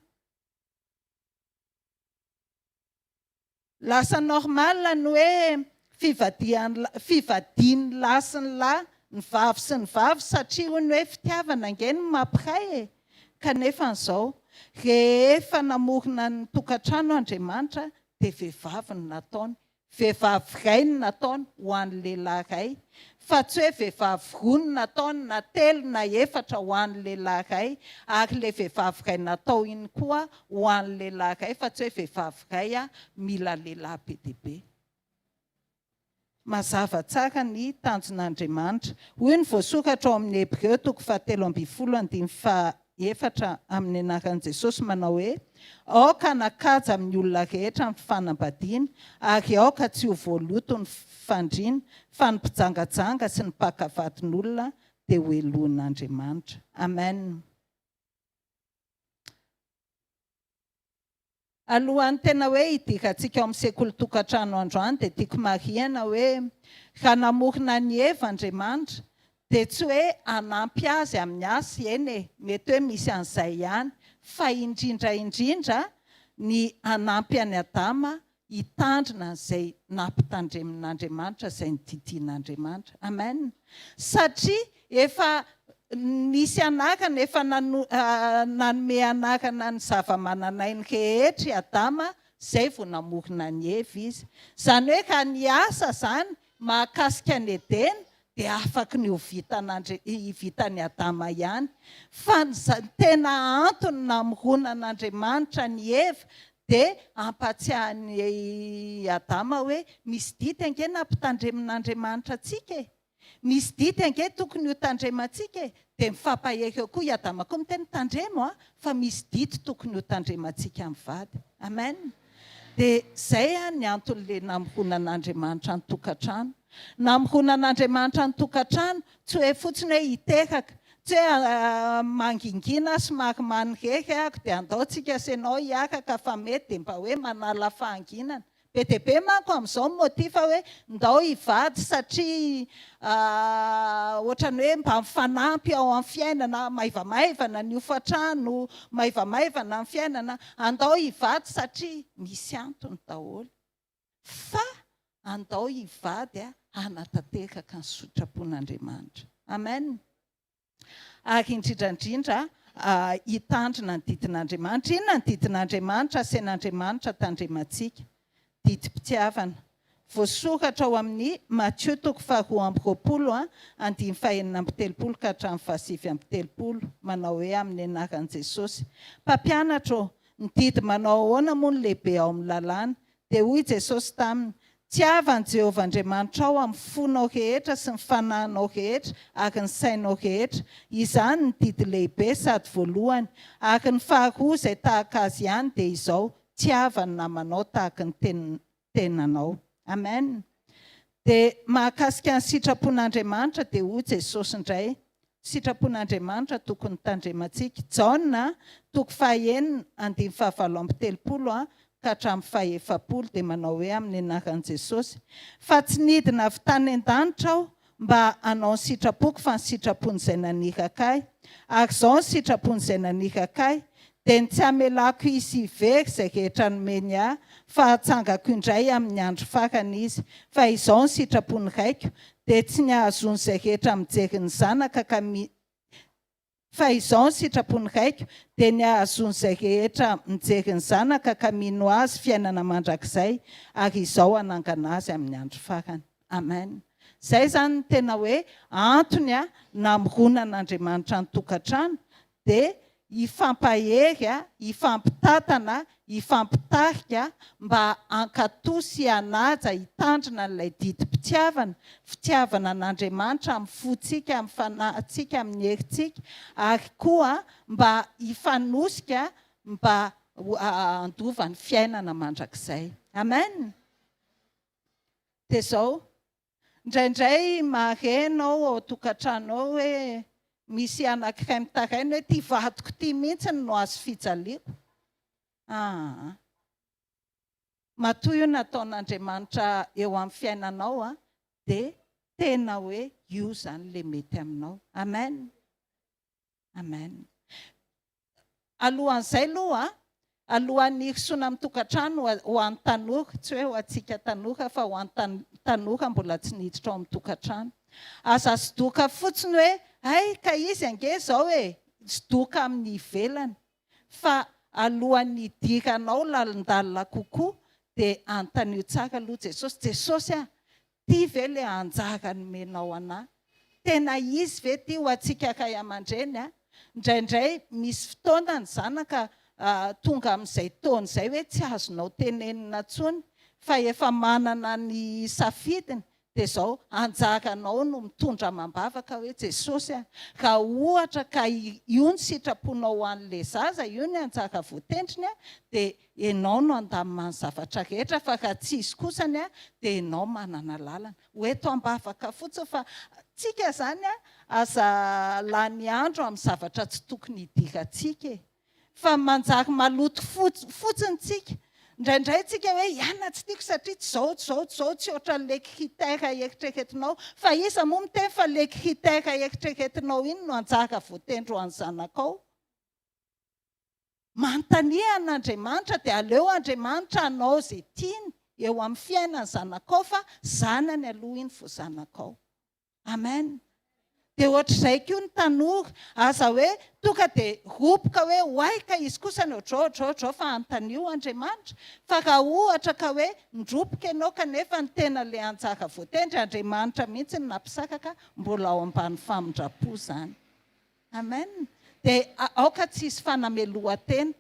Lasa normal ny hoe fivadihan'ny fivadian'ny lahy sy ny lahy, ny vavy sy ny vavy satria hono hoe fitiavana ange no mampiray e! Kanefa an'izao, rehefa namorona ny tokantrano Andriamanitra dia vehivavy no nataony, Vehivavy iray no nataony ho an'ny lehilahy iray, fa tsy hoe vehivavy roa no nataony na telo na efatra ho an'ny lehilahy iray, ary ilay vehivavy iray natao iny koa ho an'ny lehilahy iray, fa tsy hoe vehivavy iray mila lehilahy be dia be. Mazava tsara ny tanjon'Andriamanitra. Hoy ny voasoratra ao amin'ny Hebreo toko fahatelo ambin'ny folo andininy faha efatra amin'ny anaran'i Jesosy manao hoe, Aoka hanan-kaja amin'ny olona rehetra ny fanambadiana, ary aoka tsy ho voaloto ny fandriana, fa ny mpijangajanga sy ny mpaka vadin'olona dia hohelohin'Andriamanitra. Amen. Alohan'ny tena hoe hidirantsika ao amin'ny sekoly tokantrano androany dia tiako marihana hoe raha namorona an'i Eva Andriamanitra dia tsy hoe hanampy azy amin'ny asa, eny e, mety hoe misy an'izay ihany, fa indrindra indrindra ny hanampy an'i Adama hitandrina an'izay nampitandremin'Andriamanitra, izay nodidian'Andriamanitra. Amen. Satria efa nisy anarana, efa nanome anarana ny zava-manan'ainy rehetra i Adama, izay vao namorona an'i Eva izy. Izany hoe raha ny asa izany. mahakasika an'i Edena dia afaky ny ho vitan'Andri vitan'i Adama ihany. Fa ny tena antony namoronan'Andriamanitra an'i Eva dia hampatsiahy an'i Adama hoe misy didy ange nampitandremin'Andriamanitra antsika e! Misy didy ange tokony ho tandremantsika e! Dia mifampahery eo koa i Adama koa miteny tandremo a! Fa misy didy tokony ho tandremantsika mivady. Amen! Dia izay a ny anton'ilay namoronan'Andriamanitra ny tokantrano. Namoronan'Andriamanitra ny tokantrano tsy hoe fotsiny hoe hiteraka, tsy hoe mangingina somary manirery ahako dia andao tsika sy ianao hiaraka fa mety dia mba hoe manala fahanginana. Be dia be manko amin'izao ny motif hoe ndao hivady satria ohatran'ny hoe mba mifanampy ao amin'ny fiainana, maivamaivana ny hofantrano, maivamaivana ny fiainana, andao hivady satria misy antony daholo. Fa andao hivady hanatanteraka ny sitrapon'Andriamanitra. Amen. Ary indrindra indrindra hitandrina ny didin'Andriamanitra. Inona ny didin'Andriamanitra asain'Andriamanitra tandremantsika? Didim-pitiavana. Voasoratra ao amin'ny Matio toko faharoa amby roapolo andininy fahenina amby telopolo ka hatramin'ny fahasivy amby telopolo, manao hoe amin'ny anaran'i Jesosy, Mpampianatra ô, ny didy manao ahoana moa no lehibe ao amin'ny lalàna? Dia hoy Jesosy taminy, Tiava an'i Jehovah Andriamanitrao amin'ny fonao rehetra sy ny fanahinao rehetra ary ny sainao rehetra. Izany ny didy lehibe sady voalohany. Ary ny faharoa izay tahaka azy ihany dia izao, Tiava ny namanao tahaka ny tenanao. Amen. Dia mahakasika ny sitrapon'Andriamanitra dia hoy Jesosy indray, Sitrapon'Andriamanitra tokony tandremantsika. Jaona, toko fahaenina, andininy fahavalo amby telopolo ka hatramin'ny fahefapolo, dia manao hoe amin'ny anaran'i Jesosy, Fa tsy nidina avy tany an-danitra Aho mba hanao ny sitrapoko fa ny sitrapon'izay naniraka Ahy. Ary izao ny sitrapon'izay naniraka Ahy, dia ny tsy hamelako hisy hivery izay rehetra nomeny Ahy, fa hatsangako indray amin'ny andro farany izy. Fa izao ny sitrapon'ny Raiko, dia tsy ny hahazoan'izay rehetra mijery ny Zanaka ka mi Fa izao ny sitrapon'ny Raiko, dia ny hahazoan'izay rehetra mijery ny Zanaka ka mino Azy fiainana mandrakizay, ary Izaho hanangana azy amin'ny andro farany. Amen. Izay izany no tena hoe antony namoronan'Andriamanitra ny tokantrano, dia hifampahery, hifampitantana, hifampitarika mba hankatò sy hanaja, hitandrina an'ilay didim-pitiavana, fitiavana an'Andriamanitra amin'ny fontsika, amin'ny fanahintsika, amin'ny herintsika, ary koa mba hifanosika mba handova ny fiainana mandrakizay. Amen! Dia izao, Indraindray mahare ianao ao an-tokantrano ao hoe misy anankiray mitaraina hoe ity vadiko ity mihitsy no azo fijaliako. Aa. Matoa io nataon'Andriamanitra eo amin'ny fiainanao dia tena hoe io izany ilay mety aminao. Amen. Amen. Alohan'izay aloha, alohan'ny hirosoana amin'ny tokantrano ho an'ny tanora, tsy hoe ho antsika tanora fa ho an'ny tanora mbola tsy niditra ao amin'ny tokantrano. Aza sodoka fotsiny hoe hay ka izy ange izao e, sodoka amin'ny ivelany. Fa alohan'ny hidiranao lalindalina kokoa dia anontanio tsara aloha Jesosy, Jesosy a, Ty ve le anjara nomenao anah? Tena izy ve ty ho antsika ray aman-dreny a? Indraindray misy fotoana ny zanaka tonga amin'izay taona izay hoe tsy azonao tenenina intsony fa efa manana ny safidiny dia izao anjaranao no mitondra amam-bavaka hoe Jesosy a, raha ohatra ka io ny sitraponao ho an'ilay zaza, io ny anjara voatendriny a, dia Enao no handamina ny zavatra rehetra fa raha tsy izy kosany dia enao manana lalana. Ho eto ambavaka fotsiny fa tsika zany aza lany andro amin'ny zavatra tsy tokony hidirantsika e. Fa manjary maloto fotsiny tsika. Indraindray tsika hoe iana tsy tiako satria tsy zao, tsy zao, tsy zao, tsy ohatran'le critère eritreretinao. Fa iza moa miteny fa le critère eritreretinao iny no anjara voatendry ho an'ny zanakao? Manontania an'Andriamanitra dia aleo Andriamanitra hanao izay tiany eo amin'ny fiainan'ny zanakao fa zanany aloha iny vao zanakao. Amen. Dia ohatr'izay koa ny tanora, aza hoe tonga dia roboka hoe oay ka izy kosa ny ohatr'izao ohatr'izao ohatr'izao fa anontanio Andriamanitra. Fa raha ohatra ka hoe ndroboka ianao kanefa ny tena ilay anjara voatendry, Andriamanitra mihitsy no nampisakaka, mbola ao ambany famindram-po izany. Amen. Dia aoka tsy hisy fanamelohan-tena.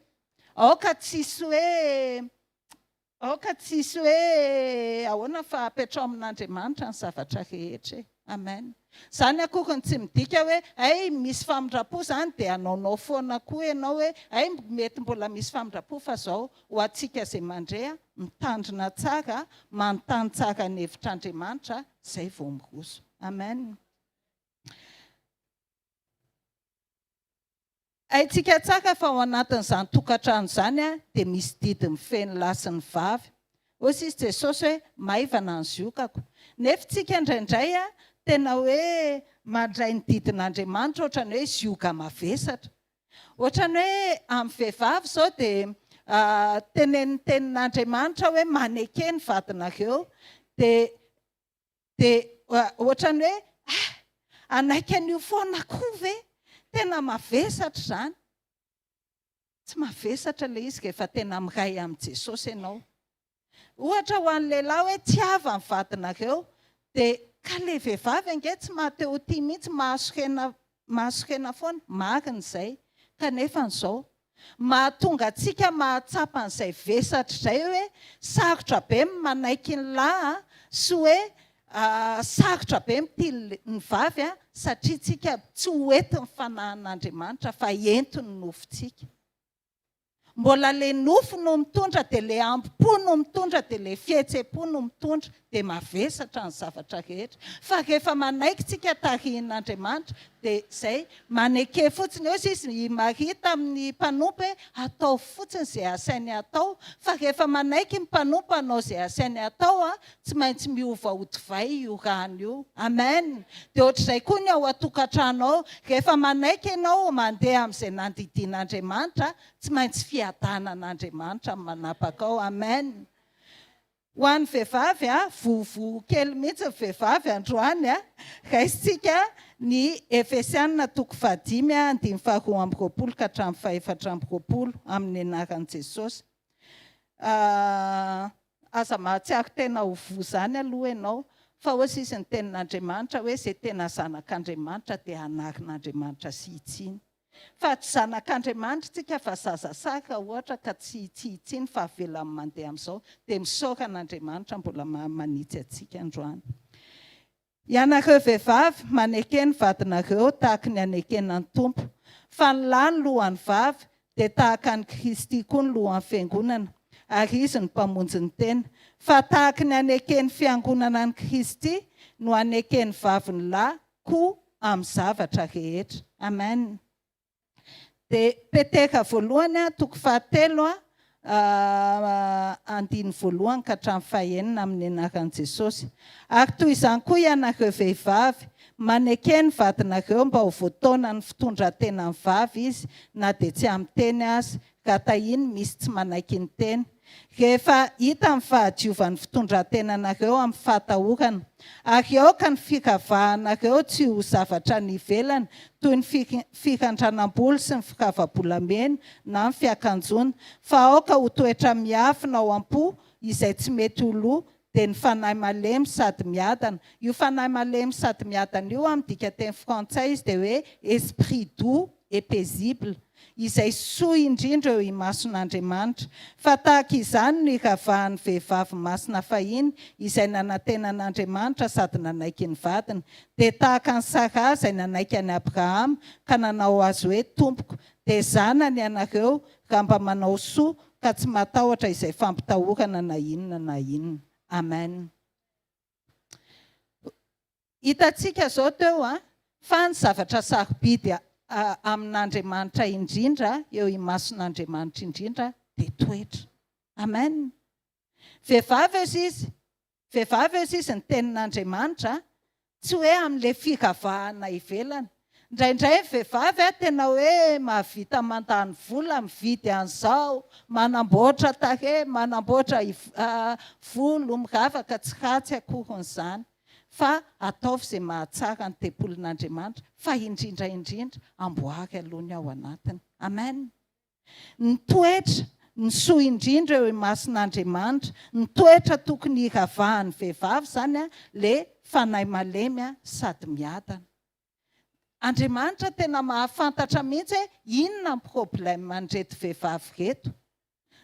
Aoka tsy hisy hoe Aoka tsy hisy hoe ahoana fa apetraho amin'Andriamanitra ny zavatra rehetra e. Amen. Izany akoriny tsy midika hoe hay misy famindram-po izany dia hanaonao foana koa ianao hoe hay mety mbola misy famindram-po fa izao ho antsika izay mandre mitandrina tsara, manontany tsara ny hevitr'Andriamanitra izay vao miroso. Amen. Haintsika tsara fa ao anatin'izany tokantrano izany dia misy didy mifehy ny lahy sy ny vavy. Hoy sisa Jesosy hoe, maivana ny ziokako. Nefa tsika indraindray tena hoe mandray ny didin'Andriamanitra ohatran'ny hoe zioga mavesatra. Ohatran'ny hoe amin'ny vehivavy izao dia tenenin'ny tenin'Andriamanitra hoe maneke ny vadinareo. Dia Dia ohatran'ny hoe ah! Hanaiky an'io foana koa ve? Tena mavesatra izany. Tsy mavesatra ilay izy rehefa tena miray amin'i Jesosy ianao. Ohatra ho an'ny lehilahy hoe tiava ny vadinareo, dia ka ilay vehivavy ange tsy maha te ho tia mihitsy, mahasorena mahasorena foana, marina izay. Kanefa an'izao, Mahatonga antsika mahatsapa an'izay vesatra izay hoe sarotra be ny manaiky ny lahy sy hoe sarotra be mitia ny vavy satria tsika tsy ho entin'ny fanahin'Andriamanitra fa entin'ny nofontsika. Mbola le nofo no mitondra dia le ambo-po no mitondra dia le fihetsem-po no mitondra dia mavesatra ny zavatra rehetra. Fa rehefa manaiky tsika tarihin'Andriamanitra Dia izay, maneke fotsiny, hoy izy, i Maria tamin'ny mpanompo hoe, ataovy fotsiny izay asainy atao, fa rehefa manaiky ny mpanompo hanao izay asainy atao, tsy maintsy miova ho divay io rano io. Amen! Dia ohatr'izay koa ny ao an-tokantrano ao, rehefa manaiky ianao mandeha amin'izay nandidian'Andriamanitra, tsy maintsy fiadanan'Andriamanitra no manapaka ao. Amen! Ho an'ny vehivavy a, vovoho kely mihitsy ny vehivavy androany a! Raisintsika ny Efesiana toko fahadimy andininy faharoa amby roapolo ka hatramin'ny fahefatra amby roapolo amin'ny anaran'i Jesosy. Aza mahatsiaro tena ho voa izany aloha ianao fa hoy sisa ny tenin'Andriamanitra hoe izay tena zanak'Andriamanitra dia hanarin'Andriamanitra sy hitsiny. Fa tsy zanak'Andriamanitra tsika fa zaza saka ohatra ka tsy tsy hitsiny fa avelany mandeha amin'izao dia misaora an'Andriamanitra mbola manitsy antsika androany. Ianareo vehivavy maneke ny vadinareo tahaky ny anekena ny Tompo. Fa ny lahy ny lohan'ny vavy dia tahaka an'i Kristy koa ny lohan'ny fiangonana ary Izy no mpamonjy ny tena. Fa tahaky ny aneken'ny fiangonana an'i Kristy no aneken'ny vavy ny lahy koa amin'ny zavatra rehetra. Amen. Dia Petera voalohany toko fahatelo andininy voalohany ka hatramin'ny fahenina amin'ny anaran'i Jesosy. Ary toy izany koa ianareo vehivavy, maneke ny vadinareo mba ho voataonan'ny fitondran-tenan'ny vavy izy na dia tsy amin'ny teny aza, raha tahiny misy tsy manaiky ny teny. Rehefa hita ny fahadiovan'ny fitondran-tenanareo amin'ny fahatahorana. Ary aoka ny firavahanareo tsy ho zavatra any ivelany, toy ny firandranam-bolo sy ny firava-bolamena na ny fiakanjoana, fa aoka ho toetra miafina ao am-po izay tsy mety ho lo, dia ny fanahy malemy sady miadana. Io fanahy malemy sady miadana io amin'ny dikanteny frantsay izy dia hoe esprit doux et paisible, izay soa indrindra eo imason'Andriamanitra. Fa tahaka izany no iravahan'ny vehivavy masina fahiny izay nanantena an'Andriamanitra sady nanaiky ny vadiny. Dia tahaka an'i Saraha izay nanaiky an'i Abrahama ka nanao azy hoe tompoko. Dia zanany ianareo raha mba manao soa ka tsy matahotra izay fampitahorana na inona na inona. Amen. Hitantsika izao teo fa ny zavatra sarobidy amin'Andriamanitra indrindra, eo imason'Andriamanitra indrindra dia toetra. Amen. Vehivavy ozy izy, vehivavy ozy izy ny tenin'Andriamanitra, tsy hoe amin'ilay firavahana ivelany. Indraindray ny vehivavy tena hoe mahavita mandany vola mividy an'izao, manamboatra tarehy, manamboatra volo, miravaka, tsy ratsy akory izany. fa ataovy izay mahatsara ny tempolin'Andriamanitra fa indrindra indrindra amboary aloha ny ao anatiny. Amen. Ny toetra, ny soa indrindra eo imason'Andriamanitra, ny toetra tokony hiravahan'ny vehivavy izany le fanahy malemy sady miadana. Andriamanitra tena mahafantatra mihitsy hoe inona ny problème an'ireto vehivavy ireto.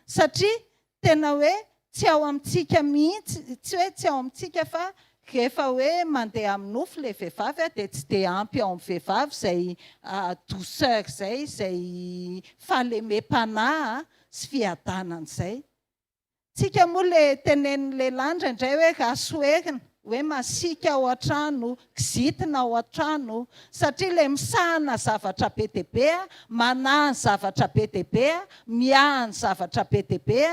Satria tena hoe tsy ao amintsika mihitsy, tsy hoe tsy ao amintsika fa rehefa hoe mandeha amin'ny nofo ilay vehivavy dia tsy dia ampy ao amin'ny vehivavy izay douceur izay, izay fahalemem-panahy sy fiadanana izay. Tsika moa le tenenin'ny lehilahy indraindray hoe rasoherina, hoe masiaka ao an-trano, kizitina ao an-trano, satria le misahana zavatra be dia be, manahy ny zavatra be dia be, miahy ny zavatra be dia be,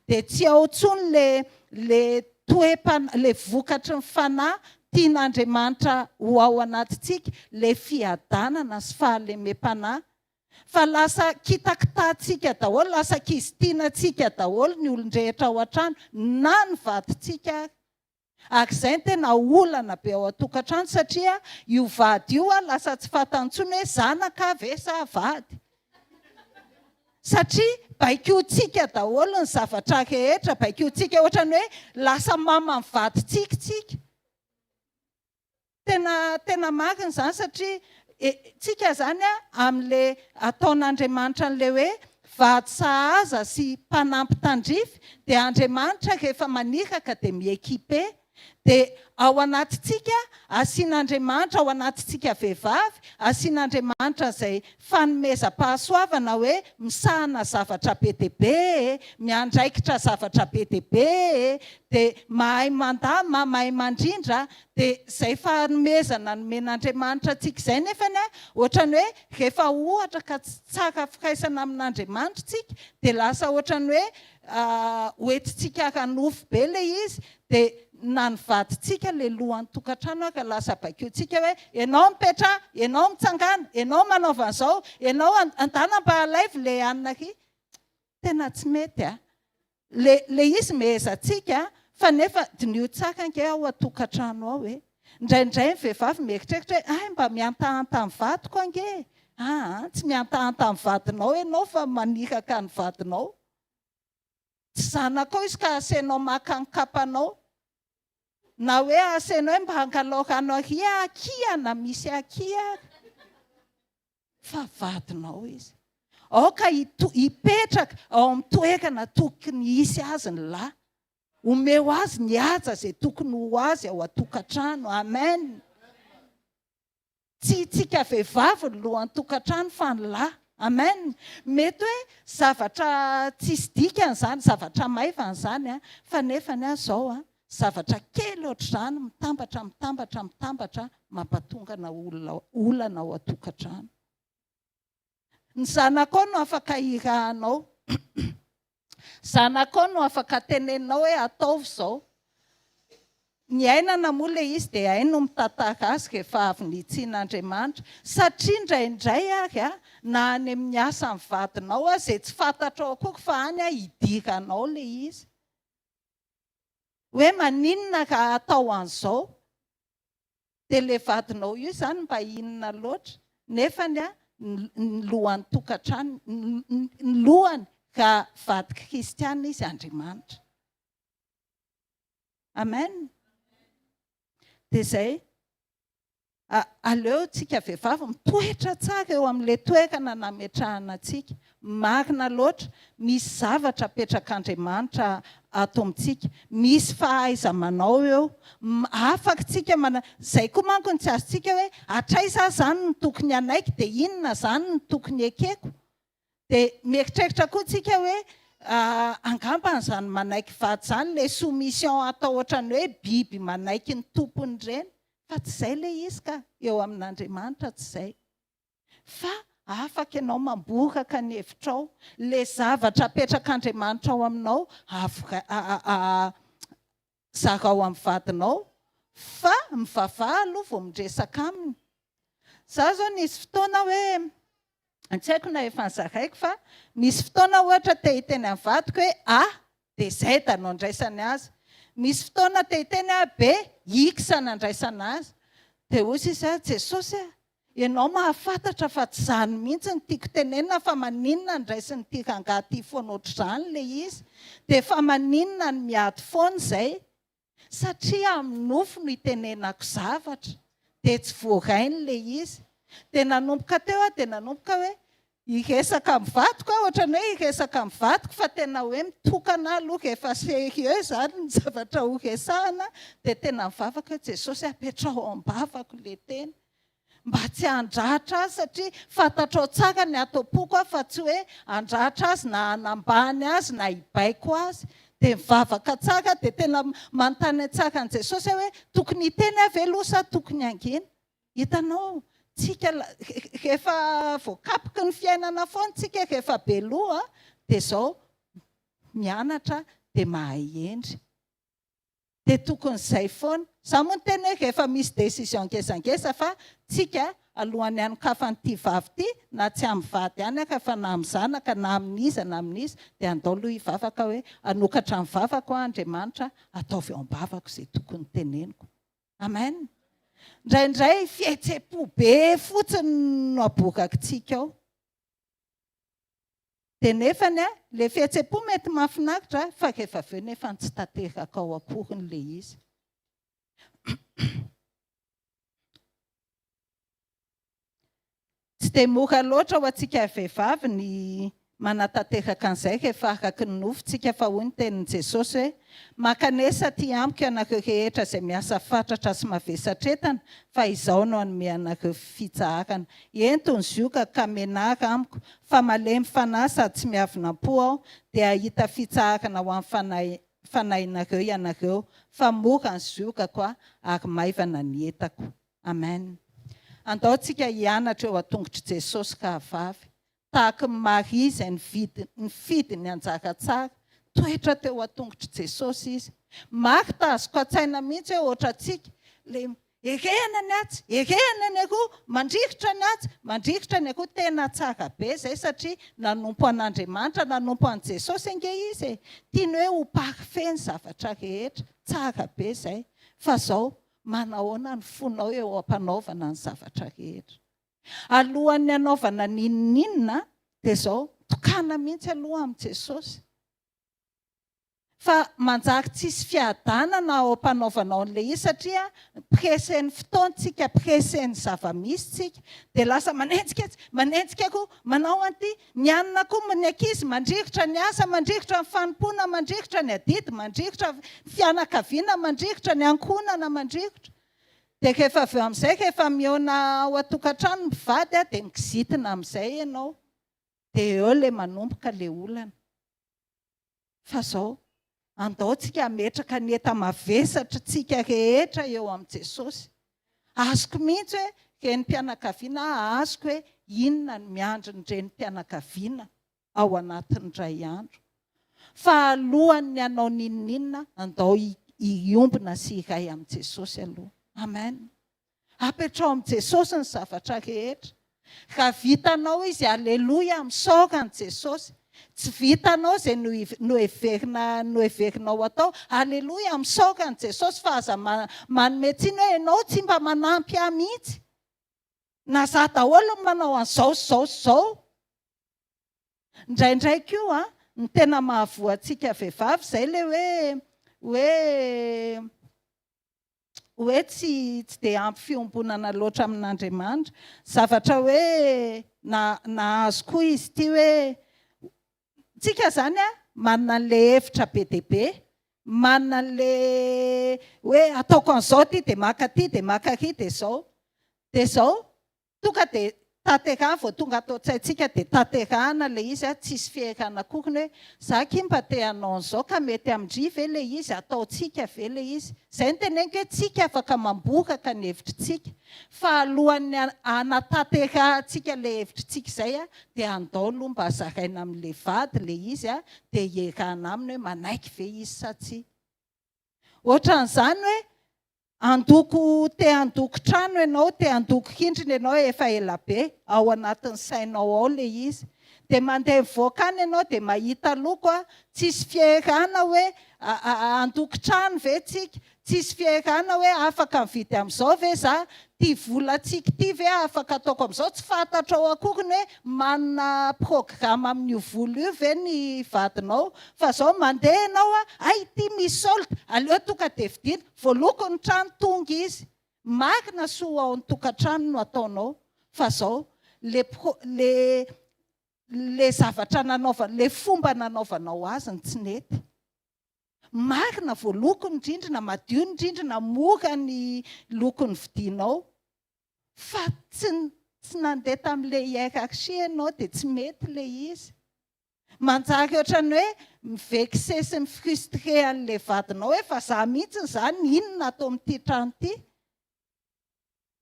dia tsy ao intsony le le toe-panahy, le vokatry ny fanahy tian'Andriamanitra ho ao anatintsika, le fiadanana sy fahalemem-panahy. Fa lasa kitakitantsika daholo, lasa kizitinantsika daholo ny olon-drehetra ao an-trano, na ny vadintsika ary. Ary izay no tena olana be ao an-tokantrano satria io vady io lasa tsy fantany intsony hoe zanaka ve sa vady. Satria baikointsika daholo ny zavatra rehetra, baikointsika ohatran'ny hoe lasa maman'ny vadintsika isika. Tena tena marina izany satria tsika izany amin'le ataon'Andriamanitra an'le hoe vady sahaza sy mpanampy tandrify dia Andriamanitra rehefa maniraka dia mi-equiper dia ao anatintsika asian'Andriamanitra ao anatintsika vehivavy asian'Andriamanitra izay fanomezam-pahasoavana hoe misahana zavatra be dia be e, miandraikitra zavatra be dia be e, dia mahay mandamina, mahay mandrindra, dia izay fanomezana nomen'Andriamanitra antsika izay nefany an, ohatran'ny hoe rehefa ohatra ka tsy tsara firaisana amin'Andriamanitra isika dia lasa ohatran'ny hoe hoentintsika ara-nofo be ilay izy, dia na ny vadintsika ilay lohan'ny tokantrano ary lasa baikointsika hoe ianao mipetraha, ianao mitsangàna, ianao manaova an'izao, ianao andana mba alaivo ilay hanina ary. Tena tsy mety a! Le le izy mehezantsika fa nefa diniho tsara ange ao an-tokantrano ao e! Indraindray ny vehivavy mieritreritra hoe hay mba mihantahanta amin'ny vadiko ange e! Aa tsy mihantahanta amin'ny vadinao ianao fa maniraka ny vadinao. Tsy zanakao izy ka asainao maka ny kapanao. Na hoe asainao hoe mba angalao rano ary akia na misy akia ary. Fa vadinao izy. Aoka hipetraka ao amin'ny toerana tokony hisy azy ny lahy. Omeo azy ny haja izay tokony ho azy ao an-tokantrano. Amen. Tsy itsika vehivavy ny lohan-tokantrano fa ny lahy. Amen. Mety hoe zavatra tsisy dikany izany, zavatra maivana izany, fa nefany izao an, zavatra kely ohatr'izany mitambatra, mitambatra, mitambatra mampatonga na olona olana ao an-tokantrano. Ny zanakao no afaka irahanao. Zanakao no afaka teneninao hoe ataovy izao. Niainana moa ilay izy dia hay no mitantara azy rehefa avy nitsian'Andriamanitra. Satria indraindray ary na any amin'ny asan'ny vadinao aza izay tsy fantatrao akory fa any hidiranao ilay izy. Hoe maninona raha atao an'izao? Dia ilay vadinao io izany mba inona loatra? Nefany ny lohan'ny tokantrano, ny lohany raha vady kristiana izy Andriamanitra. Amen. Dia izay. Aleo tsika vehivavy mitoetra tsara eo amin'ilay toerana nametrahana antsika. Marina loatra, misy zavatra apetrak'Andriamanitra ato amintsika. Misy fahaiza-manao eo. Afaka tsika mana, izay koa manko no tsy azontsika hoe hatraiza aho izany no tokony hanaiky dia inona izany no tokony ekeko. Dia mieritreritra koa tsika hoe angamba an'izany manaiky vady izany ilay soumission atao ohatran'ny hoe biby manaiky ny tompony ireny. Fa tsy izay ilay izy ka, eo amin'Andriamanitra tsy izay. Fa afaka ianao mamboraka ny hevitrao, ilay zavatra apetrak'Andriamanitra ao aminao zarao amin'ny vadinao fa mivavaha aloha vao miresaka aminy. Za zao nisy fotoana hoe, tsy haiko na efa nozaraiko fa nisy fotoana ohatra te hiteny amin'ny vadiko hoe a dia zay da no andraisany azy. Misy fotoana te hiteny aho be X nandraisana azy. Dia hoy sisa aho, Jesosy a, Ianao mahafantatra fa tsy izany mihitsy no tiako tenenina fa maninona no raisin'ity rangahy ity foana ohatr'izany ilay izy? Dia fa maninona no miady foana izay? Satria amin'ny nofo no itenenako zavatra dia tsy voarainy ilay izy. Dia nanomboka teo aho dia nanomboka hoe Hiresaka amin'ny vadiko aho, ohatran'ny hoe hiresaka amin'ny vadiko fa tena hoe mitokana aho aloha rehefa sérieux izany ny zavatra ho resahana dia tena mivavaka hoe Jesosy apetraho ao am-bavako ilay teny mba tsy handratra azy satria fantatrao tsara ny ato am-poko aho fa tsy hoe handratra azy na hanambany azy na hibaiko azy dia mivavaka tsara dia tena manontany tsara an'i Jesosy aho hoe tokony hiteny aho ve aloha sa tokony hangina? Hitanao, tsika rehefa voakapoky ny fiainana foana tsika rehefa be loha dia zao mianatra dia mahay hendry. Dia tokony zay foana. Za moa niteny hoe rehefa misy décision ngezangeza fa tsika alohan'ny hanokafan'ity vavy ity na tsy amin'ny vady ihany aka fa na amin'ny zanaka na amin'iza na amin'iza dia andao aloha hivavaka hoe hanokatra ny vavako aho Andriamanitra ataovy ao am-bavako izay tokony teneniko. Amen. Indraindray fihetsem-po be fotsiny no aboakakitsika ao. Dia nefany a, ilay fihetsem-po mety mahafinaritra fa rehefa avy eo nefany tsy tanteraka ao akoriny ilay izy. Tsy dia mora loatra ho antsika vehivavy ny manatanteraka an'izay rehefa araky ny nofontsika fa hoy ny tenin'i Jesosy hoe, Mankanesa aty amiko ianareo rehetra izay miasa fatratra sy mavesatretana fa izaho no hanome anareo fitsaharana. Ento ny zioga ka menara amiko fa malemy fanahy sady tsy miavona am-po aho dia hahita fitsaharana ho an'ny fanahy fanahinareo ianareo fa mora ny ziogako ary maivana ny entako. Amen. Andao tsika hianatra eo an-tongotr'i Jesosy rahavavy, tahaky ny Maria izay nividy nifidy ny anjara tsara, toetra teo an-tongotr'i Jesosy izy. Martha azoko an-tsaina mihitsy hoe ohatrantsika, le erehana ny atsy, erehana ny aroa, mandrirotra ny atsy, mandrirotra ny aroa, tena tsara be izay satria nanompo an'Andriamanitra, nanompo an'i Jesosy ange izy e, tiany hoe ho parfait ny zavatra rehetra, tsara be izay, fa zao Manahoana ny fonao eo am-panaovana ny zavatra rehetra? Alohan'ny hanaovana n'inon'inona dia izao, mitokàna mihitsy aloha amin'i Jesosy. Fa manjary tsisy fiadanana ao am-panaovanao an'ilay izy satria pressen'ny fotoana tsika, pressen'ny zava-misy tsika. Dia lasa manenjika etsy, manenjika akoa, manao an'ity, ny anona koa, ny ankizy mandrirotra ny asa, mandrirotra ny fanompoana, mandrirotra ny adidy, mandrirotra ny fianakaviana, mandrirotra ny ankohonana, mandrirotra. Dia rehefa avy eo amin'izay, rehefa mihaona ao an-tokantrano ny mpivady dia mikizitina amin'izay ianao. Dia eo ilay manomboka ilay olana. Fa izao, andao tsika hametraka ny enta-mavesatritsika rehetra eo amin'i Jesosy. Azoko mihitsy hoe renim-pianakaviana aho, azoko hoe inona no miandry ny renim-pianakaviana ao anatin'ny iray andro. Fa alohan'ny hanao n'inon'inona, andao hiombona sy hiray amin'i Jesosy aloha. Amen. Apetraho amin'i Jesosy ny zavatra rehetra. Raha vitanao izy, aleloia, misaora an'i Jesosy. Tsy vitanao izay noheverina noheverinao atao, aleloia, misaora an'i Jesosy fa aza manome tsiny hoe ianao tsy mba manampy ahy mihitsy. Na za daholo no manao an'izao sy izao sy izao. Indraindray koa ny tena mahavoa antsika vehivavy izay ilay hoe hoe hoe tsy tsy dia ampy fiombonana loatra amin'Andriamanitra. Zavatra hoe na nahazo koa izy ity hoe tsika izany a manana an'ilay hevitra be dia be, manana an'ilay hoe ataoko an'izao ity dia maka aty dia maka ary dia izao. Dia izao, Tonga dia tanterahana, vao tonga ato an-tsaintsika dia tanterahana ilay izy, tsisy fierana akory ny hoe za akia mba te hanao an'izao ka mety amin-dry ve ilay izy, ataontsika ve ilay izy. Izay no teneniko hoe tsika afaka mamboraka ny hevitritsika fa alohan'ny hanatanterahantsika ilay hevitritsika izay dia andao aloha mba zaraina amin'ilay vady ilay izy dia ierana aminy hoe manaiky ve izy sa tsia. Ohatran'izany hoe Handoko, te handoko trano ianao, te handoko rindrina ianao efa ela be, ao anatin'ny sainao ao ilay izy. Dia mandeha mivoaka any ianao dia mahita loko a, tsisy fierana hoe Handoko trano ve tsika? Tsisy fierana hoe afaka mividy amin'izao ve za? Ty volantsika ity ve afaka ataoko amin'izao? Tsy fantatrao akory ny hoe manana programme amin'io vola io ve ny vadinao? Fa zao mandeha ianao a, hay ity misy solde, aleo tonga dia vidiana, voaloko ny trano tonga izy. Marina soa ao an-tokantrano no ataonao fa zao le pro le le zavatra nanaovana le fomba nanaovanao azy no tsy nety. Marina voaloko ny rindrina, madio ny rindrina, mora ny loko novidianao fa tsy tsy nandeha tamin'le hiérarchie ianao dia tsy mety le izy. Manjary ohatran'ny hoe mi-vexer sy mi-frustrer an'ilay vadinao hoe fa za mihitsy izany inona ato amin'ity trano ity?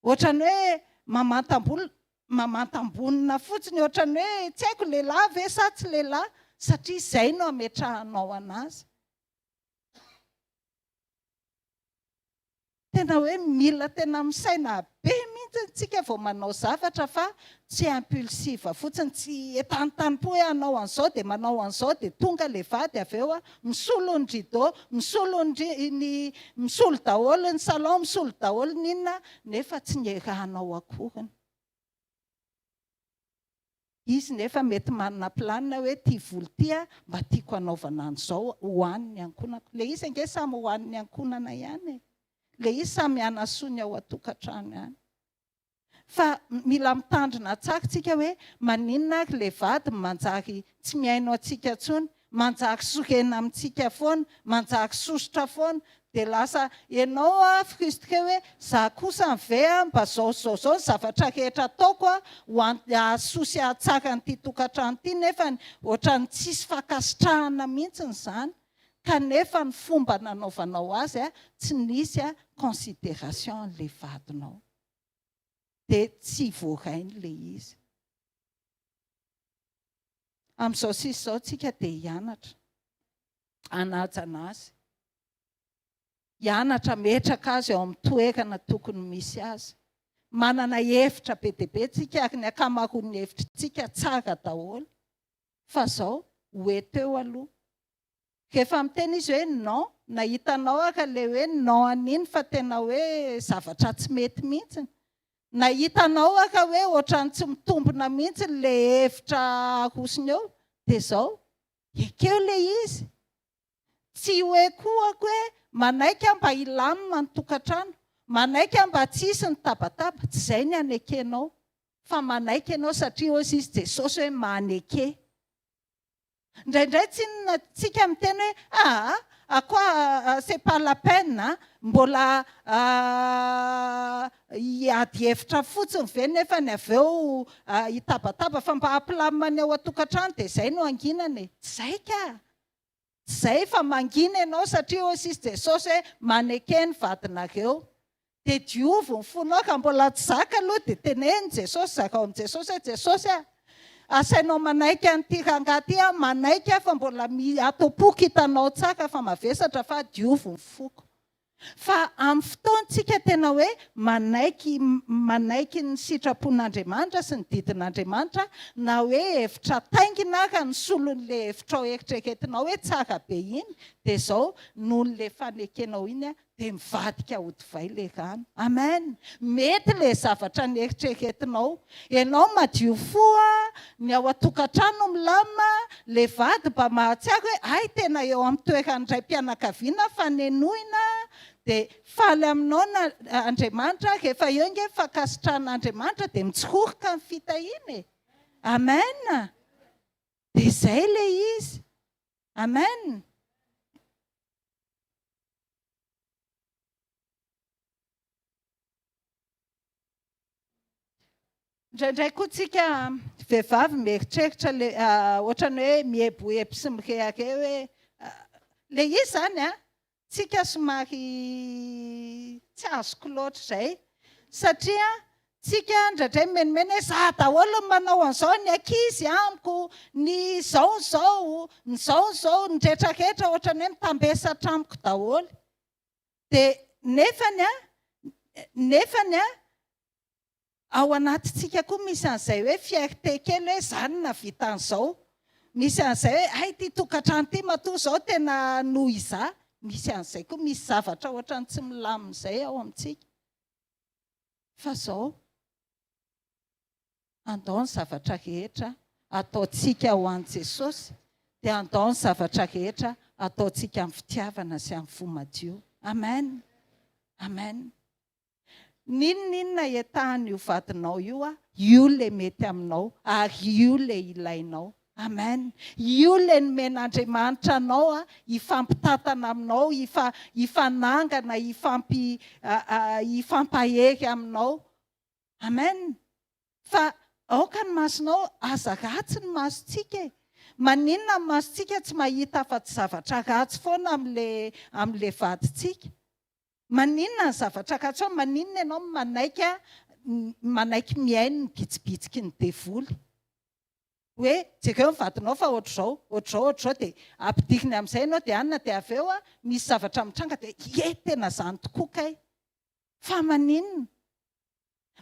Ohatran'ny hoe mamantam-bola, mamantam-bonona fotsiny, ohatran'ny hoe tsy haiko lehilahy ve sa tsy lehilahy satria izay no ametrahanao an'azy. Tena hoe mila tena misaina be mihitsy tsika vao manao zavatra fa tsy impulsive fotsiny, tsy entanintanim-po hoe hanao an'izao dia manao an'izao dia tonga ilay vady avy eo misolo ny rideau, misolo ny ny misolo daholo ny salon, misolo daholo ny inona nefa tsy nierahanao akoriny. Izy nefa mety manana planina hoe ty vola ty a mba tiako hanaovana an'izao ho an'ny ankohonako. Le izy ange samy ho an'ny ankohonana ihany e. Le izy samy hanasoa ny ao an-tokantrano ihany. Fa mila mitandrina tsara tsika hoe maninona ary le vady manjary tsy mihaino antsika intsony, manjary sorena amintsika foana, manjary sosotra foana, dia lasa ianao a frustré hoe za kosa ve a mba zao sy zao zao ny zavatra rehetra ataoko a ho an hahasoa sy hahatsara an'ity tokantrano ity nefany ohatran'ny tsisy fankasitrahana mihitsiny izany kanefa ny fomba nanaovanao azy a tsy nisy a considération an'ilay vadinao dia tsy voarainy ilay izy. Amin'izao sisa izao tsika dia hianatra hanaja an'azy. Hianatra hametraka azy ao amin'ny toerana tokony misy azy. Manana hevitra be dia be tsika ary ny ankamaroan'ny hevitritsika tsara daholo. Fa zao, ho eto eo aloha. Rehefa miteny izy hoe non, na hitanao ara le hoe non an'iny fa tena hoe zavatra tsy mety mihitsy. Na hitanao ara hoe ohatran'ny tsy mitombina mihitsy le hevitra arosony eo, dia zao, ekeo le izy. Tsy hoe koa hoe manaiky aho mba hilamina ny tokantrano, manaiky aho mba tsy hisy ny tabataba, tsy izay ny anekenao, fa manaiky ianao satria hozy izy Jesosy hoe maneke. Indraindray tsinona tsika miteny hoe aa à quoi c'est pas la peine a, mbola hiady hevitra fotsiny ve nefa ny avy eo hitabataba fa mba hampilamina ny ao an-tokantrano dia izay no hanginana e. Tsy izay ka! Tsy izay fa mangina ianao satria hoy sisy Jesosy hoe maneke ny vadinareo. Dia diovy ny fonao ka mbola tsy zaka aloha dia teneno Jesosy, zakao amin'i Jesosy hoe Jesosy a! asainao manaiky an'ity rangahy ity aho, manaiky aho fa mbola ato am-poko hitanao tsara fa mavesatra fa diovy ny foko. Fa amin'ny fotoantsika tena hoe manaiky manaiky ny sitrapon'Andriamanitra sy ny didin'Andriamanitra na hoe hevitra taingina ara ny solon'ilay hevitrao eritreretinao hoe tsara be iny dia izao noho n'ilay fanekenao iny dia mivadika ho divay ilay rano. Amen! Mety ilay zavatra neritreretinao. Ianao madio fo, ny ao an-tokantrano milamina, ilay vady mba mahatsiaro hoe hay tena eo amin'ny toeran'ny raim-pianakaviana fa nenoina dia faly aminao na Andriamanitra, rehefa eo ange ny fankasitrahan'Andriamanitra dia mitsikoroka ny fitahiana e! Amen! Dia izay ilay izy. Amen! Indraindray koa tsika vehivavy mieritreritra le ohatran'ny hoe mieboebo sy mirehareha hoe le izy zany a, tsika somary tsy azoko loatra izay satria tsika indraindray mimenimena hoe za daholo no manao an'izao, ny ankizy amiko, ny izao ny izao, ny izao ny izao, ny rehetrarehetra ohatran'ny hoe mitambesatra amiko daholo. Dia nefany a, nefany a, ao anatintsika koa misy an'izay hoe fierté kely hoe za no nahavita an'izao. Misy an'izay hoe hay ity tokantrano ity matoa izao tena noho izaho. Misy an'izay koa, misy zavatra ohatran'ny tsy milamina izay ao amintsika. Fa izao, andao ny zavatra rehetra ataontsika ho an'i Jesosy, dia andao ny zavatra rehetra ataontsika amin'ny fitiavana sy amin'ny fo madio. Amen. Amen. N'inon'inona etahan'io vadinao io a, io le mety aminao ary io le ilainao. Amen. Io le nomen'Andriamanitra anao a, hifampitantana aminao, hifa, hifanangana, hifampi, hifampahery aminao. Amen. Fa aoka ny masonao, aza ratsy ny masontsika e. Maninona ny masontsika tsy mahita afa-tsy zavatra ratsy foana amin'le, amin'le vadintsika? Maninona ny zavatra ratsy ao? Maninona ianao manaiky manaiky mihaino ny bitsibitsiky ny devoly? Hoe jereo ny vadinao fa ohatr'izao, ohatr'izao, ohatr'izao dia ampidiriny amin'izay ianao dia anona dia avy eo misy zavatra mitranga dia ie tena izany tokoa kay. Fa maninona?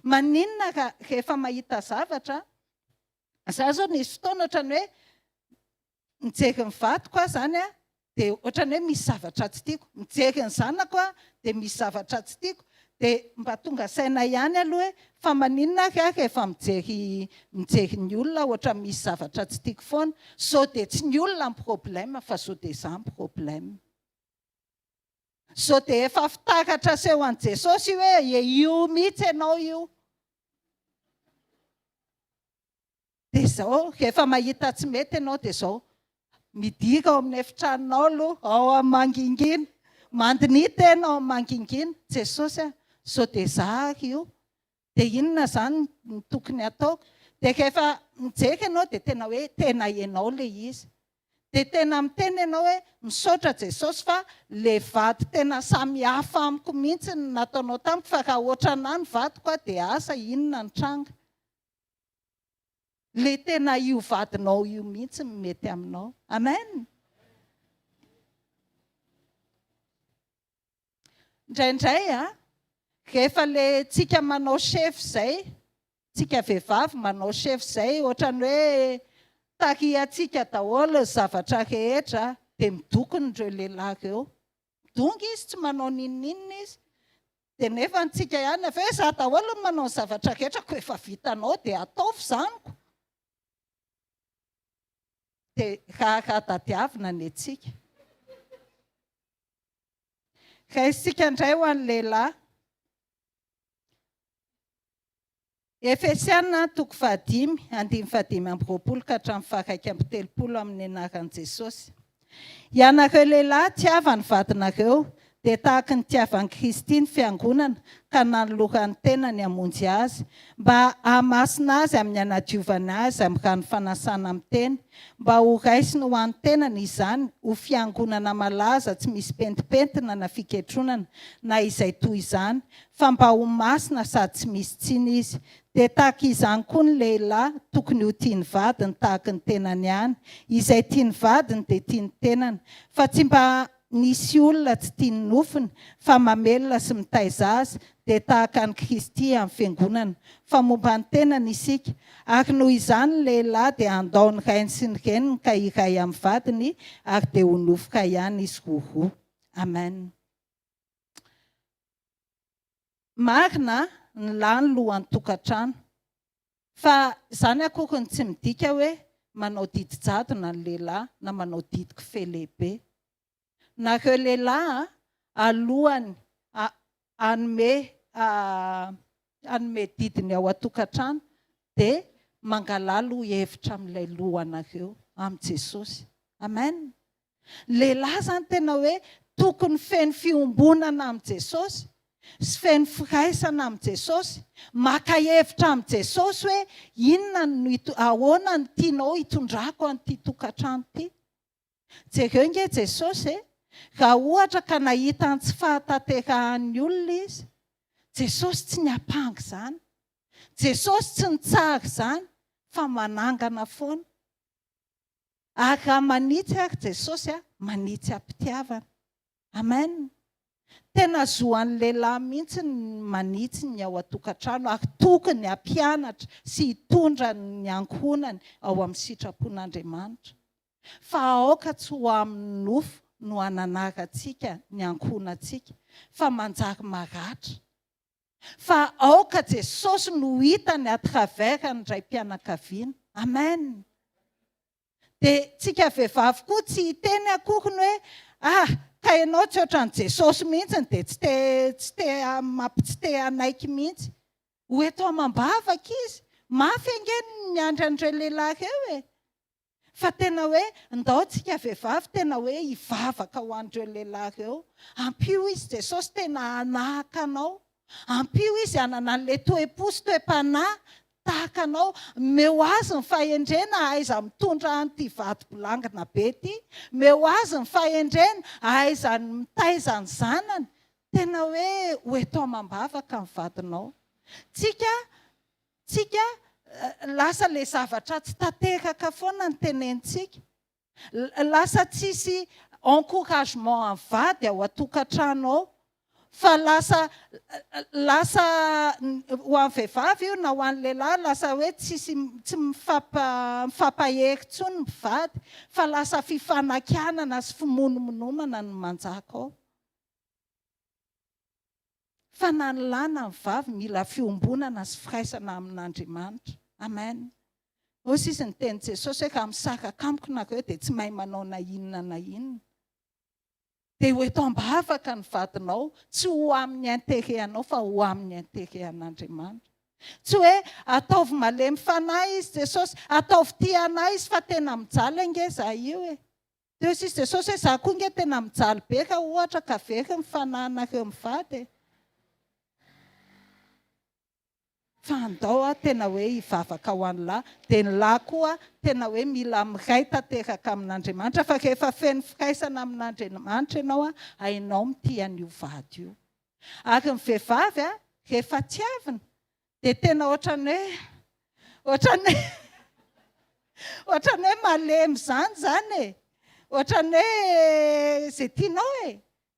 Maninona raha rehefa mahita zavatra, za zao nisy fotoana ohatran'ny hoe mijery ny vadiko aho zany a, dia ohatran'ny hoe misy zavatra tsy tiako, mijery ny zanako aho dia misy zavatra tsy tiako, dia mba tonga saina ihany aloha hoe fa maninona ary aho rehefa mijery mijery ny olona ohatran'ny misy zavatra tsy tiako foana, sao dia tsy ny olona ny problème fa sao dia izaho ny problème. Sao dia efa fitaratra aseho an'i Jesosy io hoe e io mihitsy ianao io. Dia izao, rehefa mahita tsy mety ianao dia izao, midira ao amin'ny efitranonao aloha, ao amin'ny mangingina, mandiniha tena ao amin'ny mangingina, Jesosy a, sao dia izaho ary io, dia inona izany no tokony hataoko? Dia rehefa mijery ianao dia tena hoe tena ianao ilay izy. Dia tena miteny ianao hoe misaotra Jesosy fa le vady tena samy hafa amiko mihitsy no nataonao tamiko fa raha ohatranà ny vadiko aho dia asa inona ny tranga. Le tena io vadinao io mihitsy no mety aminao. Amen. Indraindray a, rehefa le tsika manao chef zay, tsika vehivavy manao chef zay, ohatran'ny hoe tarihantsika daholo ny zavatra rehetra, dia midokona ireo lehilahy ireo. Midongy izy, tsy manao n'inon'inona izy. Dia nefa ny tsika ihany avy eo hoe za daholo no manao ny zavatra rehetra ko efa vitanao dia ataovy izany ko. Dia raharaha tadiavina ny antsika. Raisintsika indray ho an'ny lehilahy. Efesiana toko fahadimy, andininy fahadimy amby 20 ka hatramin'ny faha-31 amin'ny anaran'i Jesosy. Ianareo lehilahy, tiava ny vadinareo, dia tahaky ny tiavan'i Kristy ny fiangonana ka nanolorany tenany hamonjy azy, mba hahamasina azy amin'ny hanadiovany azy amin'ny rano fanasana amin'ny teny, mba ho raisiny ho an'ny tenany izany ho fiangonana malaza tsy misy pentimpentina na fiketronana na izay toy izany, fa mba ho masina sady tsy misy tsiny izy. Dia tahaka izany koa ny lehilahy, tokony ho tia ny vadiny tahaky ny tenany ihany. Izay tia ny vadiny dia tia ny tenany. Fa tsy mba nisy olona tsy tia ny nofony, fa mamelona sy mitaiza azy, dia tahaka an'i Kristy amin'ny Fiangonana, fa momba ny tenany isika. Ary noho izany ny lehilahy dia handao ny rainy sy ny reniny ka hiray amin'ny vadiny, ary dia ho nofoka ihany izy roroa. Amen. Marina, ny lahy no lohan'ny tokantrano. Fa izany akory no tsy midika hoe manao didy jadona ny lehilahy na manao didy kofehy lehibe. Nareo lehilahy a, alohany hanome hanome didiny ao an-tokantrano dia mangalà aloha hevitra amin'ilay lohanareo, amin'i Jesosy. Amen. Ny lehilahy izany tena hoe tokony feno fiombonana amin'i Jesosy sy feno firaisana amin'i Jesosy, maka hevitra amin'i Jesosy hoe inona no ahoana no tianao hitondrako an'ity tokantrano ity. Jereo nge Jesosy e, raha ohatra ka nahita ny tsy fahatanterahan'ny olona izy, Jesosy tsy niampanga izany, Jesosy tsy nitsara izany fa manangana foana. Ary raha manitsy ary Jesosy a, manitsy am-pitiavana. Amen. Tena zo an'ny lehilahy mihitsy ny manitsy ny ao an-tokantrano ary tokony hampianatra sy hitondra ny ankohonany ao amin'ny sitrapon'Andriamanitra. Fa aoka tsy ho amin'ny nofo no hananarantsika ny ankohonantsika, fa manjary maratra. Fa aoka Jesosy no hitany à travers ny raim-pianakaviana. Amen! Dia tsika vehivavy koa tsy hiteny akory ny hoe ah ka ianao tsy ohatran'i Jesosy mihitsy dia tsy te tsy te tsy te hanaiky mihitsy. Ho eto amam-bavaka izy. Mafy ange ny miandry an'ireo lehilahy ireo e. Fa tena hoe ndao tsika vehivavy tena hoe hivavaka ho an'ireo lehilahy ireo. Ampio izy Jesosy tena hanahaka anao. Ampio izy hanana an'ilay toe-po sy toe-panahy tahaka anao. Omeo azy ny fahendrena hahaiza mitondra an'ity vady bolangina be ity. Omeo azy ny fahendrena hahaizany mitaiza ny zanany. Tena hoe ho eto amam-bavaka ny vadinao. Tsika Tsika lasa le zavatra tsy tanteraka foana no tenenitsika. Lasa tsisy encouragement an'ny vady ao an-tokantrano ao fa lasa lasa ho an'ny vehivavy io na ho an'ny lehilahy lasa hoe tsisy tsy mifampahery intsony ny mpivady fa lasa fifanakianana sy fimonomonomana no manjaka ao. Fa na ny lahy na ny vavy mila fiombonana sy firaisana amin'Andriamanitra. Amen. Hoy sisa ny tenin'i Jesosy hoe raha misaraka amiko nareo dia tsy mahay manao na inona na inona. Dia ho eto am-bavaka ny vadinao, tsy ho amin'ny intérêt anao fa ho amin'ny intérêt an'Andriamanitra. Tsy hoe ataovy malemy fanahy izy Jesosy, ataovy tia anay izy fa tena mijaly ange izahay io e. Teo sisa Jesosy hoe za koa nge tena mijaly be ka ohatra ka very ny fanahinareo mivady e. Fa andao aho tena hoe hivavaka ho an'ny lahy, dia ny lahy koa tena hoe mila miray tanteraka amin'Andriamanitra fa rehefa feno firaisana amin'Andriamanitra ianao hainao mitia an'io vady io. Ary ny vehivavy rehefa tiavina Dia tena ohatran'ny hoe, ohatran'ny hoe, ohatran'ny hoe malemy izany izany e! Ohatran'ny hoe izay tianao e!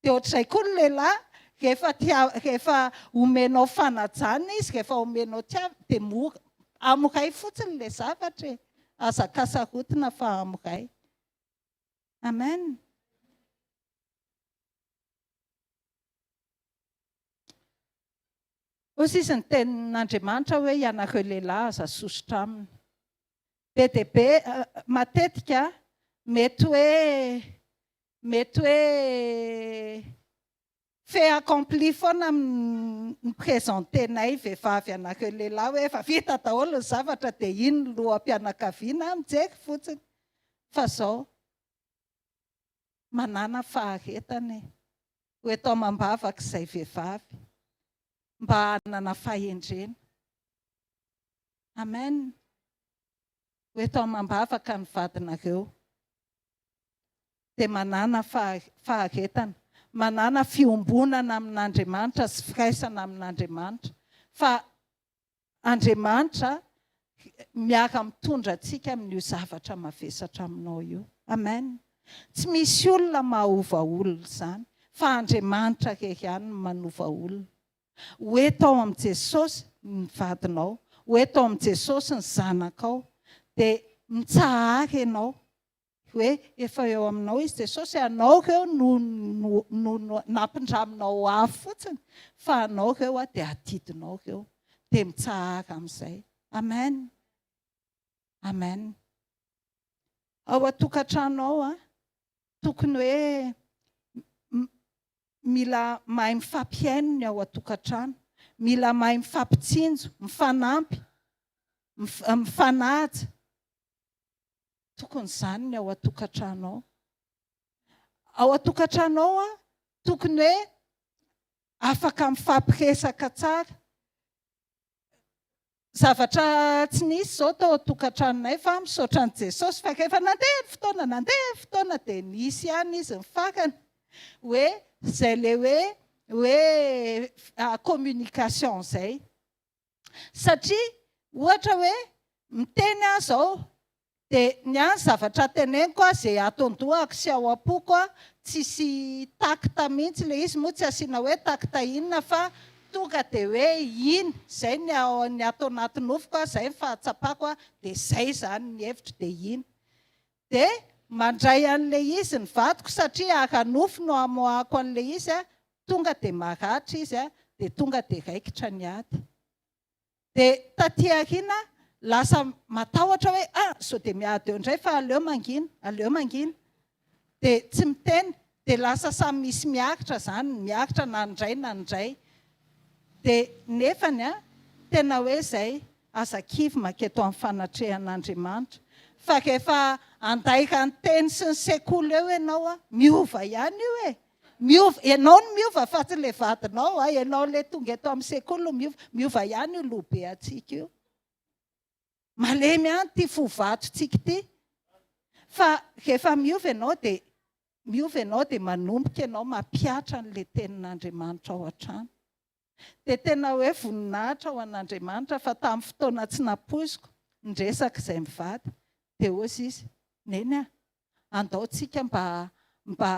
Dia ohatr'izay koa ny lehilahy, rehefa tia, rehefa omenao fanajana izy, rehefa omenao tiavina, dia mora, amoray fotsiny ilay zavatra e! Aza kasarotina fa amoray. Amen. Hoy sisa ny tenin'Andriamanitra hoe ianareo lehilahy aza sosotra aminy. Be dia be, matetika mety hoe mety hoe fait accompli foana ny mi-presenter-nay vehivavy anareo lehilahy hoe efa vita daholo ny zavatra dia iny ny loham-pianakaviana mijery fotsiny. Fa zao, manàna faharetana e. Ho eto amam-bavaka izay vehivavy mba hanana fahendrena. Amen. Ho eto amam-bavaka ny vadinareo. Dia manàna faharetana, manàna fiombonana amin'Andriamanitra sy firaisana amin'Andriamanitra. Fa Andriamanitra miara mitondra antsika amin'io zavatra mavesatra aminao io. Amen. Tsy misy olona mahaova olona izany fa Andriamanitra irery ihany no manova olona. Ho eto ao amin'i Jesosy ny vadinao, ho eto ao amin'i Jesosy ny zanakao, dia mitsahara ianao. Hoe efa eo aminao izy Jesosy, anao ireo no no no nampindraminao ahy fotsiny fa anao ireo aho dia adidinao ireo. Dia mitsahara amin'izay. Amen. Amen. Ao an-tokantrano ao an, tokony hoe mila mahay mifampihaino ny ao an-tokantrano, mila mahay mifampitsinjo, mifanampy, mifanaja. Tokony izany ny ao an-tokantrano ao. Ao an-tokantrano ao an, tokony hoe afaka mifampiresaka tsara. Zavatra tsy nisy izao tao an-tokantranonay fa misaotra an'i Jesosy fa rehefa nandeha ny fotoana, nandeha ny fotoana dia nisy ihany izy ny farany hoe izay ilay hoe hoe communication izay. Satria ohatra hoe miteny aho izao dia ny ahy ny zavatra teneniko a, izay ato an-dohako sy ao am-poko a, tsisy tact mihitsy ilay izy, moa tsy asiana hoe tact inona fa tonga dia hoe iny, izay ny ao ny ato anaty nofoko a, izay ny fahatsapako a, dia izay izany ny hevitro dia iny. Dia. mandray an'ilay izy ny vadiko satria ara-nofo no amoahako an'ilay izy a, tonga dia maratra izy a, dia tonga dia raikitra ny ady. Dia taty aoriana lasa matahotra hoe ah sao dia miady eo indray fa aleo mangina, aleo mangina. Dia tsy miteny, dia lasa samy misy miaritra izany, miaritra na ny iray na ny iray. Dia nefany an, tena hoe izay, aza kivy manketo amin'ny fanatrehan'Andriamanitra. Fa rehefa andairan'ny teny sy ny sekoly eo ianao an, miova ihany io e! Miova, ianao no miova fa tsy ilay vadinao a, ianao ilay tonga eto amin'ny sekoly no miova, miova ihany io loha be antsika io. Malemy ihany ity fo vatontsika ity. Fa rehefa miova ianao dia miova ianao dia manomboka ianao mampihatra an'ilay tenin'Andriamanitra ao an-trano. Dia tena hoe voninahitra ho an'Andriamanitra fa tamin'ny fotoana tsy nampoiziko, niresaka izay mivady, dia hozy izy, Neny a, andao tsika mba mba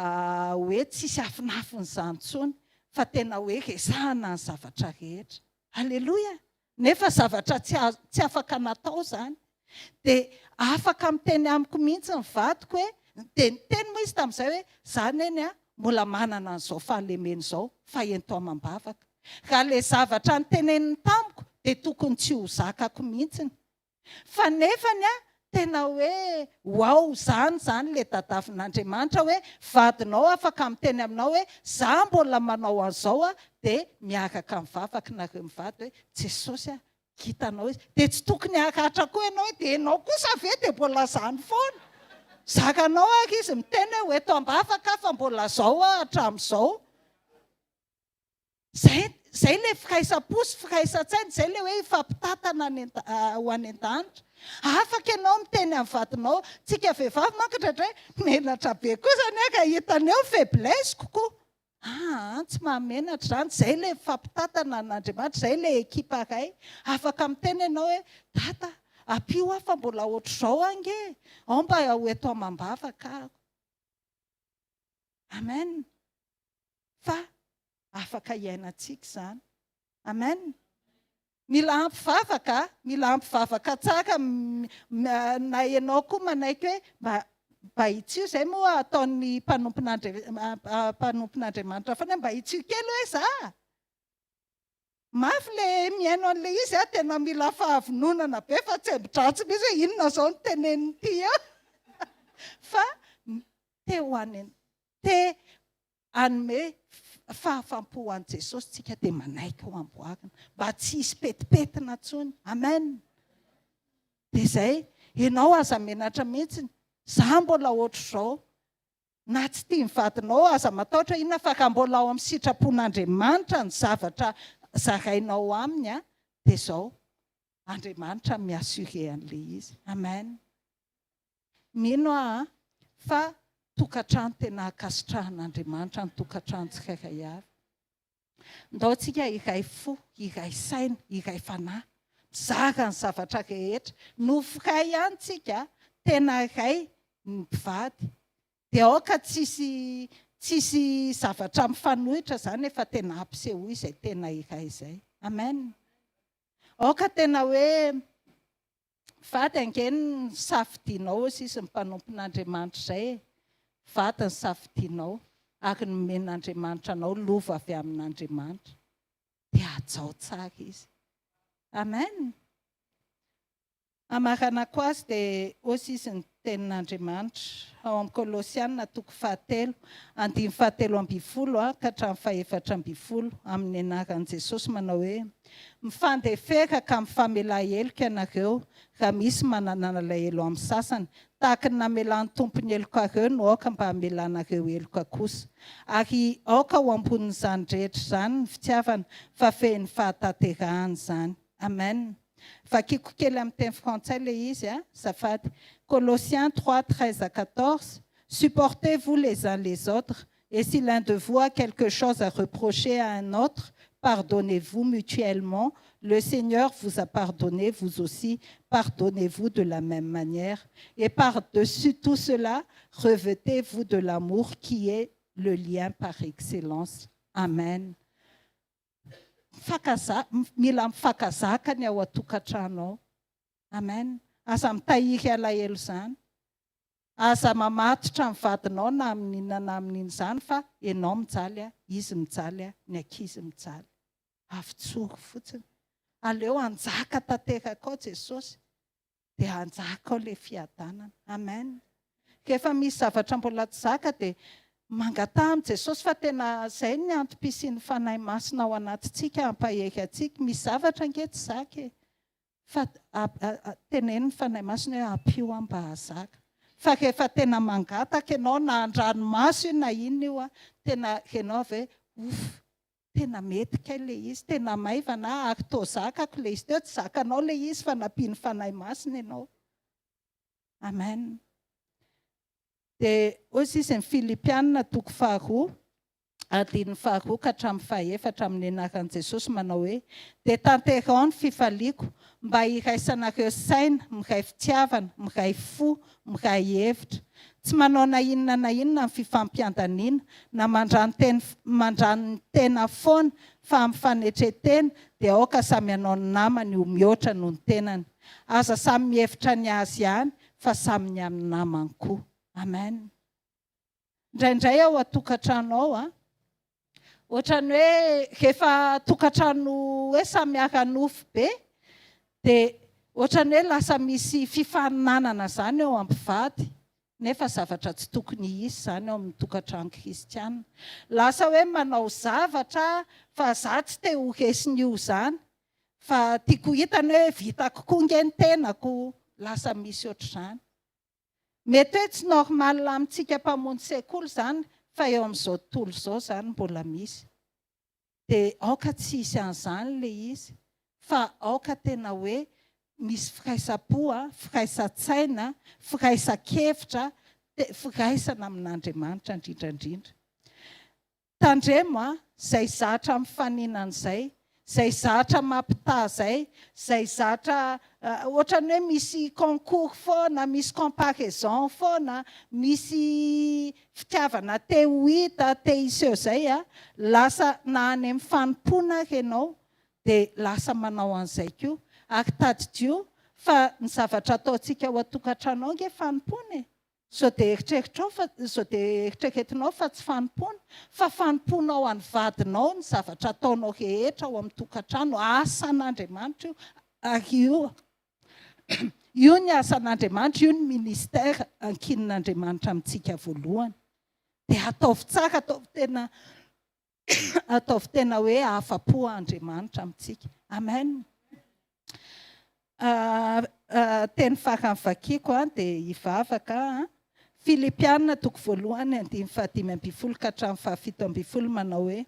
hoe tsisy afinafina izany intsony fa tena hoe resahana ny zavatra rehetra. Aleloia! Nefa zavatra tsy tsy afaka natao izany. Dia afaka miteny amiko mihitsy ny vadiko hoe, dia niteny moa izy tamin'izay hoe, za neny a, mbola manana an'izao fahalemena izao fa ento amam-bavaka. Raha ilay zavatra noteneniny tamiko dia tokony tsy ho zakako mihitsiny. Fa nefany a, tena hoe waouh zany zany le tadavin'Andriamanitra hoe vadinao afaka miteny aminao hoe za mbola manao an'izao a, dia miaraka mivavaka nareo mivady hoe Jesosy a, hitanao izy, dia tsy tokony haratra koa ianao hoe dia ianao kosa ve dia mbola zany foana? Zakanao ary izy miteny hoe ho eto am-bavaka aho fa mbola zao aho hatramin'izao. Zay, zay ilay firaisam-po sy firaisan-tsaina, zay ilay hoe hifampitantana any ho any an-danitra. Afaka ianao miteny amin'ny vadinao, tsika vehivavy manko indraindray menatra be koa zany aho ka hitany eo ny faiblesse-ko koa. Aa, tsy mahamenatra izany, zay ilay mifampitantana an'Andriamanitra, zay ilay ekipa iray. Afaka miteny ianao hoe, Dada, ampio aho fa mbola ohatr'izao ange e, ao mba ho eto amam-bavaka aho. Amen. Fa afaka iainantsika izany. Amen. Mila ampy vavaka, mila ampy vavaka tsara na ianao koa manaiky hoe mba mba hitsio izay moa ataon'ny mpanompon'Andriamanitra foana mba hitsio kely hoe za. Mafy le mihaino an'le izy a, tena mila fahavononana be fa tsembo-dratsy mihitsy hoe inona izao no tenenin'ity eo. Fa te ho any te hanome fahafampo ho an'i Jesosy tsika dia manaiky ho amboarina mba tsy hisy petipetina intsony. Amen. Dia izay, ianao aza menatra mihitsy, za mbola ohatr'izao. Na tsy tia ny vadinao aza mataotra inona fa raha mbola ao amin'ny sitrapon'Andriamanitra ny zavatra zarainao aminy dia izao, Andriamanitra mi-assurer an'ilay izy. Amen. Mino aho fa tokantrano tena ankasitrahan'Andriamanitra ny tokantrano tsirairay avy. Ndao tsika hiray fo, hiray saina, hiray fanahy, mizara ny zavatra rehetra. Nofo iray ihany tsika, tena iray ny mpivady. Dia aoka tsisy tsisy zavatra mifanohitra izany fa tena ampisehoy izay tena iray izay. Amen. Aoka tena hoe Vady ange ny safidinao hoy sisa ny mpanompon'Andriamanitra izay e! Vady ny safidinao ary nomen'Andriamanitra anao lova avy amin'Andriamanitra dia hajao tsara izy. Amen! Hamaranako azy dia hoy sisa ny tenin'Andriamanitra ao amin'ny Kolosiana toko fahatelo andininy fahatelo ambin'ny folo ka hatramin'ny fahefatra ambin'ny folo amin'ny anaran'i Jesosy manao hoe, Mifandefera ka mifamelà heloka ianareo raha misy manana alahelo amin'ny sasany, tahaka ny namelan'ny Tompo ny helokareo no aoka mba hamelanareo heloka kosa. Ary aoka ho ambonin'izany rehetra izany ny fitiavana, fa fehin'ny fahatanterahana izany. Amen. Vakiko kely amin'ny teny frantsay ilay izy a, azafady. Colossiens 3, 13 à 14, Supportez-vous les uns les autres, et si l'un de vous a quelque chose à reprocher à un autre, pardonnez-vous mutuellement. Le Seigneur vous a pardonné, vous aussi, pardonnez-vous de la même manière. Et par-dessus tout cela, revêtez-vous de l'amour qui est le lien par excellence. Amen. Mifakaza, mila mifankazaka ny ao an-tokantrano ao. Amen. Aza mitahiry alahelo izany. Aza mamatotra ny vadinao na amin'inona na amin'inona izany fa ianao mijaly, izy mijaly, ny ankizy mijaly. Avotsory fotsiny. Aleo hanjaka tanteraka ao Jesosy dia hanjaka ao ilay fiadanana. Amen. Rehefa misy zavatra mbola tsy zaka dia mangataha amin'i Jesosy fa tena izay ny antom-pisian'ny Fanahy Masina ao anatintsika hampahery antsika. Misy zavatra ange tsy zaka e. Fa teneno ny Fanahy Masina hoe ampio aho mba hahazaka. Fa rehefa tena mangataka ianao na an-dranomaso io na inona io, tena renao avy hoe ouf, tena mety kay ilay izy, tena maivana aho ary toa zakako ilay izy teo, tsy zakanao ilay izy fa nampian'ny Fanahy Masina ianao. Amen. Dia hoy izy ny Filipiana toko faharoa, andininy faharoa ka hatramin'ny fahefatra amin'ny anaran'i Jesosy manao hoe, Dia tanteraho ny fifaliako, mba hiraisanareo saina, miray fitiavana, miray fo, miray hevitra. Tsy manao na inona na inona amin'ny fifampiandaniana, na mandrani-tena foana, fa amin'ny fanetren-tena, dia aoka samy hanao ny namany ho mihoatra noho ny tenany. Aza samy mihevitra ny azy ihany, fa samy ny amin'ny namany koa. Amen. Indraindray ao an-tokantrano ao an, ohatran'ny hoe rehefa tokantrano hoe samy ara-nofo be dia ohatran'ny hoe lasa misy fifaninanana izany eo amin'ny mpivady nefa zavatra tsy tokony hisy izany ao amin'ny tokantrano kristiana. Lasa hoe manao zavatra fa za tsy te ho resin'io izany fa tiako ho hitany hoe vitako koa nge ny tenako, lasa misy ohatr'izany. Mety hoe tsy normal amintsika mpamonjy sekoly izany fa eo amin'izao tontolo izao izany mbola misy. Dia aoka tsy hisy an'izany ilay izy fa aoka tena hoe misy firaisam-po, firaisan-tsaina, firaisan-kevitra, firaisana amin'Andriamanitra indrindra indrindra. Tandremo a, zay zatra mifaninana zay, zay zatra mampitaha zay, zay zatra ohatran'ny hoe misy concours foana, misy comparaison foana, misy fitiavana te ho hita, te hiseho zay a, lasa na any amin'ny fanompoana ary ianao dia lasa manao an'izay koa. Ary tadidio fa ny zavatra ataontsika ao an-tokantrano ao ange fanompoana e. Sao dia eritreritrao fa, sao dia eritreretinao fa tsy fanompoana, fa fanompoanao an'ny vadinao ny zavatra ataonao rehetra ao amin'ny tokantrano, asan'Andriamanitra io, ary io, io ny asan'Andriamanitra, io ny ministère ankinin'Andriamanitra amintsika voalohany. Dia ataovy tsara, ataovy tena, ataovy tena hoe afa-po Andriamanitra amintsika. Amen. Teny farany vakiko dia hivavaka. Filipiana toko voalohany andininy faha-15 ka hatramin'ny faha-17 manao hoe,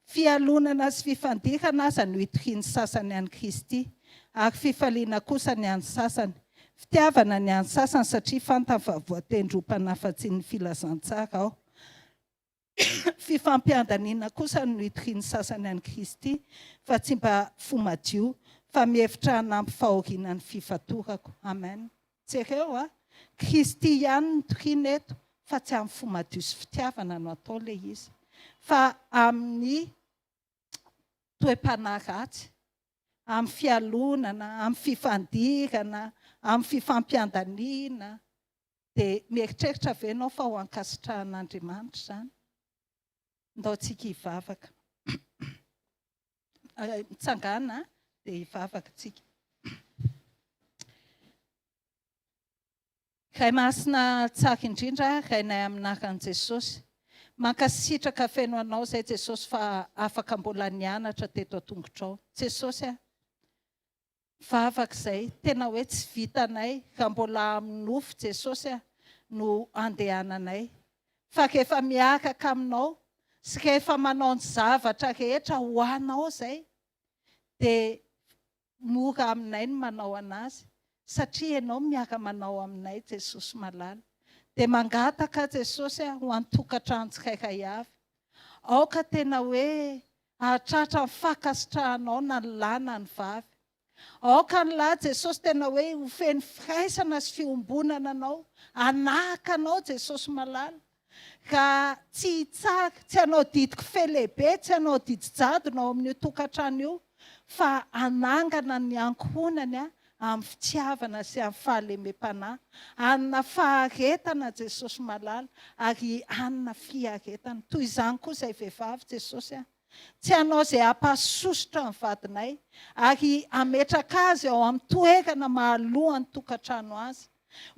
Fialonana sy fifandirana aza no itorian'ny sasany an'i Kristy, ary fifaliana kosa ny an'ny sasany. Fitiavana ny an'ny sasany satria fantany fa voatendry ho mpanafatsin'ny filazantsara aho. Fifampiandaniana kosa no itorian'ny sasany an'i Kristy, fa tsy mba fo madio, fa mihevitra hanampy fahoriana ny fifatorako. Amen. Jereo a! Kristy ihany no toriana eto, fa tsy amin'ny fo madio sy fitiavana no atao ilay izy, fa amin'ny toe-panahy ratsy, amin'ny fialonana, amin'ny fifandirana, amin'ny fifampiandaniana. Dia mieritreritra ve ianao fa ho ankasitrahan'Andriamanitra izany? Ndao tsika hivavaka. Mitsangàna dia hivavaka tsika. Ray Masina tsara indrindra, Rainay amin'ny anaran'i Jesosy. Mankasitraka feno Anao izay Jesosy fa afaka mbola nianatra teto an-tongotrao. Jesosy a! Vavaka izay tena hoe tsy vitanay raha mbola amin'ny nofo Jesosy a no andehananay fa rehefa miaraka aminao sy rehefa manao ny zavatra rehetra ho anao izay dia mora aminay ny manao anazy satria ianao miara manao aminay Jesosy malala dia mangataka Jesosy a ho an-tokantrano tsirairay avy aoka tena hoe Hahatratra ny fankasitrahanao na ny lahy na ny vavy. Aoka ny lahy Jesosy tena hoe ho feno firaisana sy fiombonana anao, hanahaka anao Jesosy malala, ka tsy hitsara, tsy hanao didy kofehy lehibe, tsy hanao didy jadona ao amin'io tokantrano io, fa hanangana ny ankohonany. amin'ny fitiavana sy amin'ny fahalemem-panahy. Hanana faharetana Jesosy malala ary hanana fiaretana. Toy izany koa izay vehivavy Jesosy a. Tsy hanao izay hampahasosotra ny vadinay ary hametraka azy ao amin'ny toerana mahaloa ny tokantrano azy.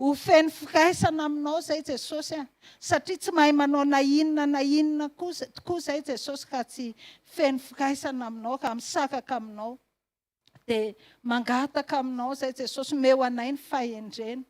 Ho feno firaisana aminao izay Jesosy a! Satria tsy mahay manao na inona na inona koa tokoa izay Jesosy raha tsy feno firaisana aminao, raha misaraka aminao. Dia mangataka aminao izay Jesosy, omeo anay ny fahendrena.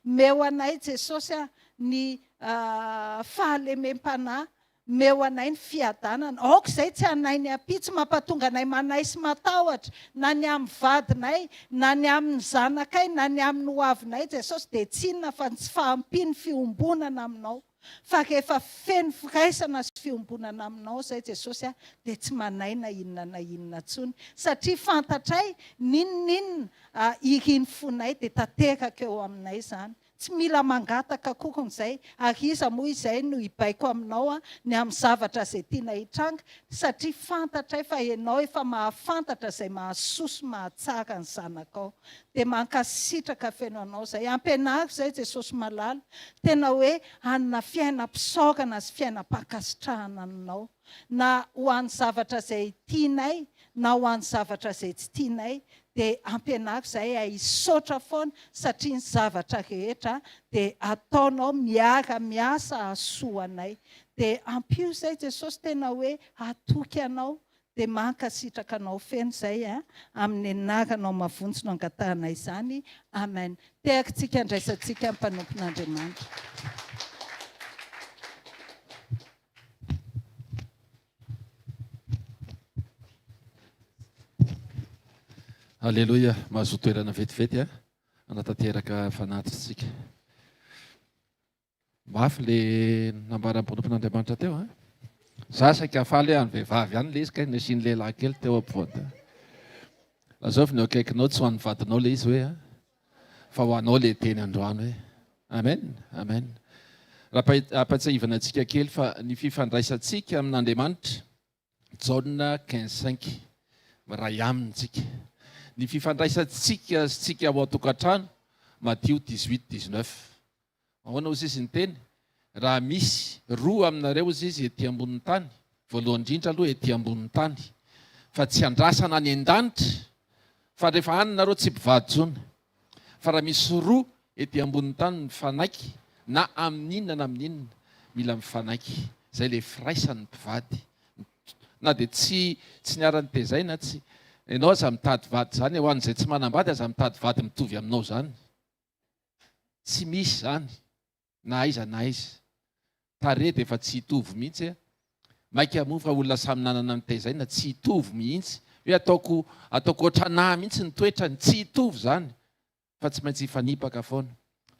Omeo anay Jesosy a, ny fahalemem-panahy. Omeo anay ny fiadanana. Aoka izay tsy hanahy ny ampitso, mampatonga anay manahy sy matahotra, na ny amin'ny vadinay, na ny amin'ny zanakay, na ny amin'ny ho avinay, Jesosy, dia tsy inona fa ny tsy fahampian'ny fiombonana aminao. Fa rehefa feno firaisana sy fiombonana aminao izay, Jesosy a, dia tsy manahy na inona na inona intsony, satria fantatray n'inon'inona irin'ny fonay dia tanteraka eo aminay izany. Tsy mila mangataka akoriny izay, ary iza moa izay no hibaiko aminao ny amin'ny zavatra izay tiana hitranga, satria fantatray fa ianao efa mahafantatra izay mahasoa sy mahatsara ny zanakao. Dia mankasitraka feno anao izay. Ampianaro izay Jesosy malala, tena hoe hanana fiainam-pisaorana sy fiainam-pankasitrahana aminao, na ho an'ny zavatra izay tianay na ho an'ny zavatra izay tsy tianay, dia ampianaro izahay hay hisaotra foana satria ny zavatra rehetra dia ataonao miara miasa hahasoa anay dia ampio izay Jesosy tena hoe hatoky anao dia mankasitraka anao feno izay a amin'ny anaranao mavonjy no angatahana izany amen tehakitsika andraisantsika mpanompon'Andriamanitra. Aleloia, mahazoa toerana vetivety a, hanatanteraka fanatitra isika. Mafy le nambaran'ny mpanompon'Andriamanitra teo a. Za saika faly hoe any vehivavy any le izy kay nasian'ny lehilahy kely teo ampovoany teo. Lazao ny eo akaikinao tsy ho an'ny vadinao le izy hoe a, fa ho anao le teny androany hoe. Amen, amen. Raha ampatsiahivana antsika kely fa ny fifandraisantsika amin'Andriamanitra, Jaona 15 5, miray aminy tsika. Ny fifandraisantsika sy tsika ao an-tokantrano, Matio 18 19. Ahoana hozy izy niteny? Raha misy roa aminareo hozy izy ety ambonin'ny tany, voalohany indrindra aloha ety ambonin'ny tany, fa tsy andrasana any an-danitra, fa rehefa any nareo tsy mpivady intsony. Fa raha misy roa ety ambonin'ny tany mifanaiky na amin'inona na amin'inona, mila mifanaiky. Izay ilay firaisan'ny mpivady. Na dia tsy tsy niara-nitezaina, tsy, ianao aza mitady vady izany, ho an'izay tsy manambady aza mitady vady mitovy aminao izany. Tsy misy izany na aiza na aiza. Tarehy dia efa tsy hitovy mihitsy e. Maika moa fa olona samy nanana ny tezaina, tsy hitovy mihitsy. Hoe ataoko ataoko ohatranà mihitsy ny toetrany, tsy hitovy izany fa tsy maintsy hifanipaka foana.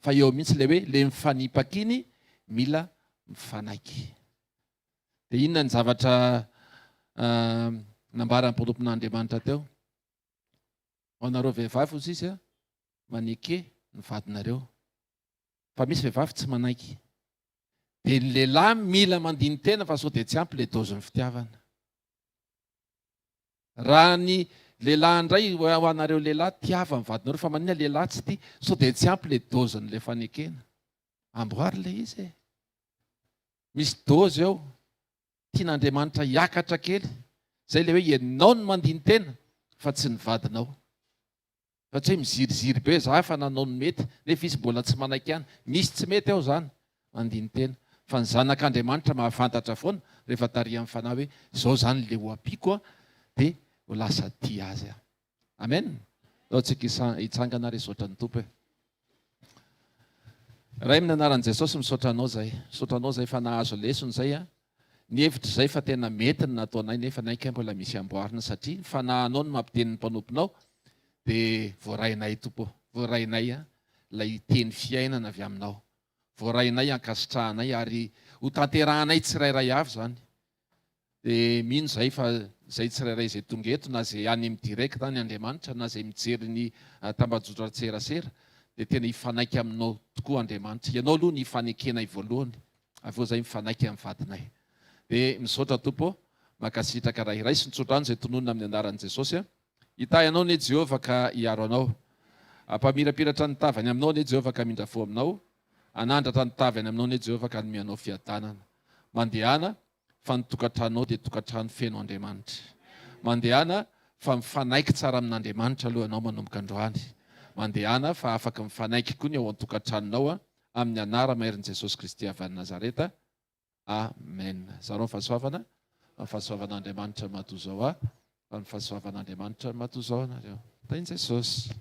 Fa eo mihitsy ilay hoe le mifanipaka iny mila mifanaiky. Dia inona ny zavatra nambaran'ny mpanompon'Andriamanitra teo? Ho anareo vehivavy hozy izy a, maneke ny vadinareo. Fa misy vehivavy tsy manaiky. Dia ny lehilahy mila mandini-tena fa sao dia tsy ampy ilay dose-n'ny fitiavana. Raha ny lehilahy indray, ho anareo lehilahy, tiava ny vadinareo fa maninona lehilahy tsy tia, sao dia tsy ampy ilay dose-n'ilay fanekena. Amboary ilay izy e. Misy dose eo, tian'Andriamanitra hiakatra kely. Izay ilay hoe ianao no mandini-tena fa tsy ny vadinao. Fa tsy hoe miziriziry be za efa nanao ny mety nefa izy mbola tsy manaiky ihany. Misy tsy mety ao zany, mandini-tena. Fa ny zanak'Andriamanitra mahafantatra foana rehefa tarihan'ny Fanahy hoe izao zany le ho ampiako an, dia ho lasa tia azy aho. Amen! Ndao tsika hitsangana ary hisaotra ny Tompo e. Ray amin'ny anaran'i Jesosy misaotra anao zay. Misaotra anao zay fa nahazo lesona zay an. Nihevitra izay fa tena mety ny nataonay nefa ny anay mbola misy amboarina satria ny fanahinao no mampiteny ny mpanomponao dia voarainay Tompo ô, voarainay ilay teny fiainana avy aminao, voarainay ankasitrahanay ary ho tanterahanay tsirairay avy izany. Dia mino izahay fa izay tsirairay izay tonga eto na izay any amin'ny direct any Andriamanitra na izay mijery ny tambajotran-tserasera dia tena hifanaiky aminao tokoa Andriamanitra. Ianao aloha no hifanekenay voalohany Avy eo zay mifanaiky amin'ny vadinay. Dia misaotra Tompo ô. Mankasitraka Ray. Raiso ny tsodrano izay tononina amin'ny anaran'i Jesosy a. Hitahy anao anie Jehovah ka hiaro anao. Hampamirapiratra ny tavany aminao anie Jehovah ka hamindra fo aminao, hanandratra ny tavany aminao anie Jehovah ka hanome anao fiadanana. Mandehana, fa ny tokantranonao dia tokantrano feno Andriamanitra. Mandehana, fa mifanaiky tsara amin'Andriamanitra aloha ianao manomboka androany. Mandehana, fa afaka mifanaiky koa ny ao an-tokantranonao amin'ny anara-maherin'i Jesosy Kristy avy any Nazareta. Amen. Zarao ny fahasoavana, fa ny fahasoavan'Andriamanitra no mahatozao ahy, fa ny fahasoavan'Andriamanitra no mahatozao anareo. Tahin'i Jesosy.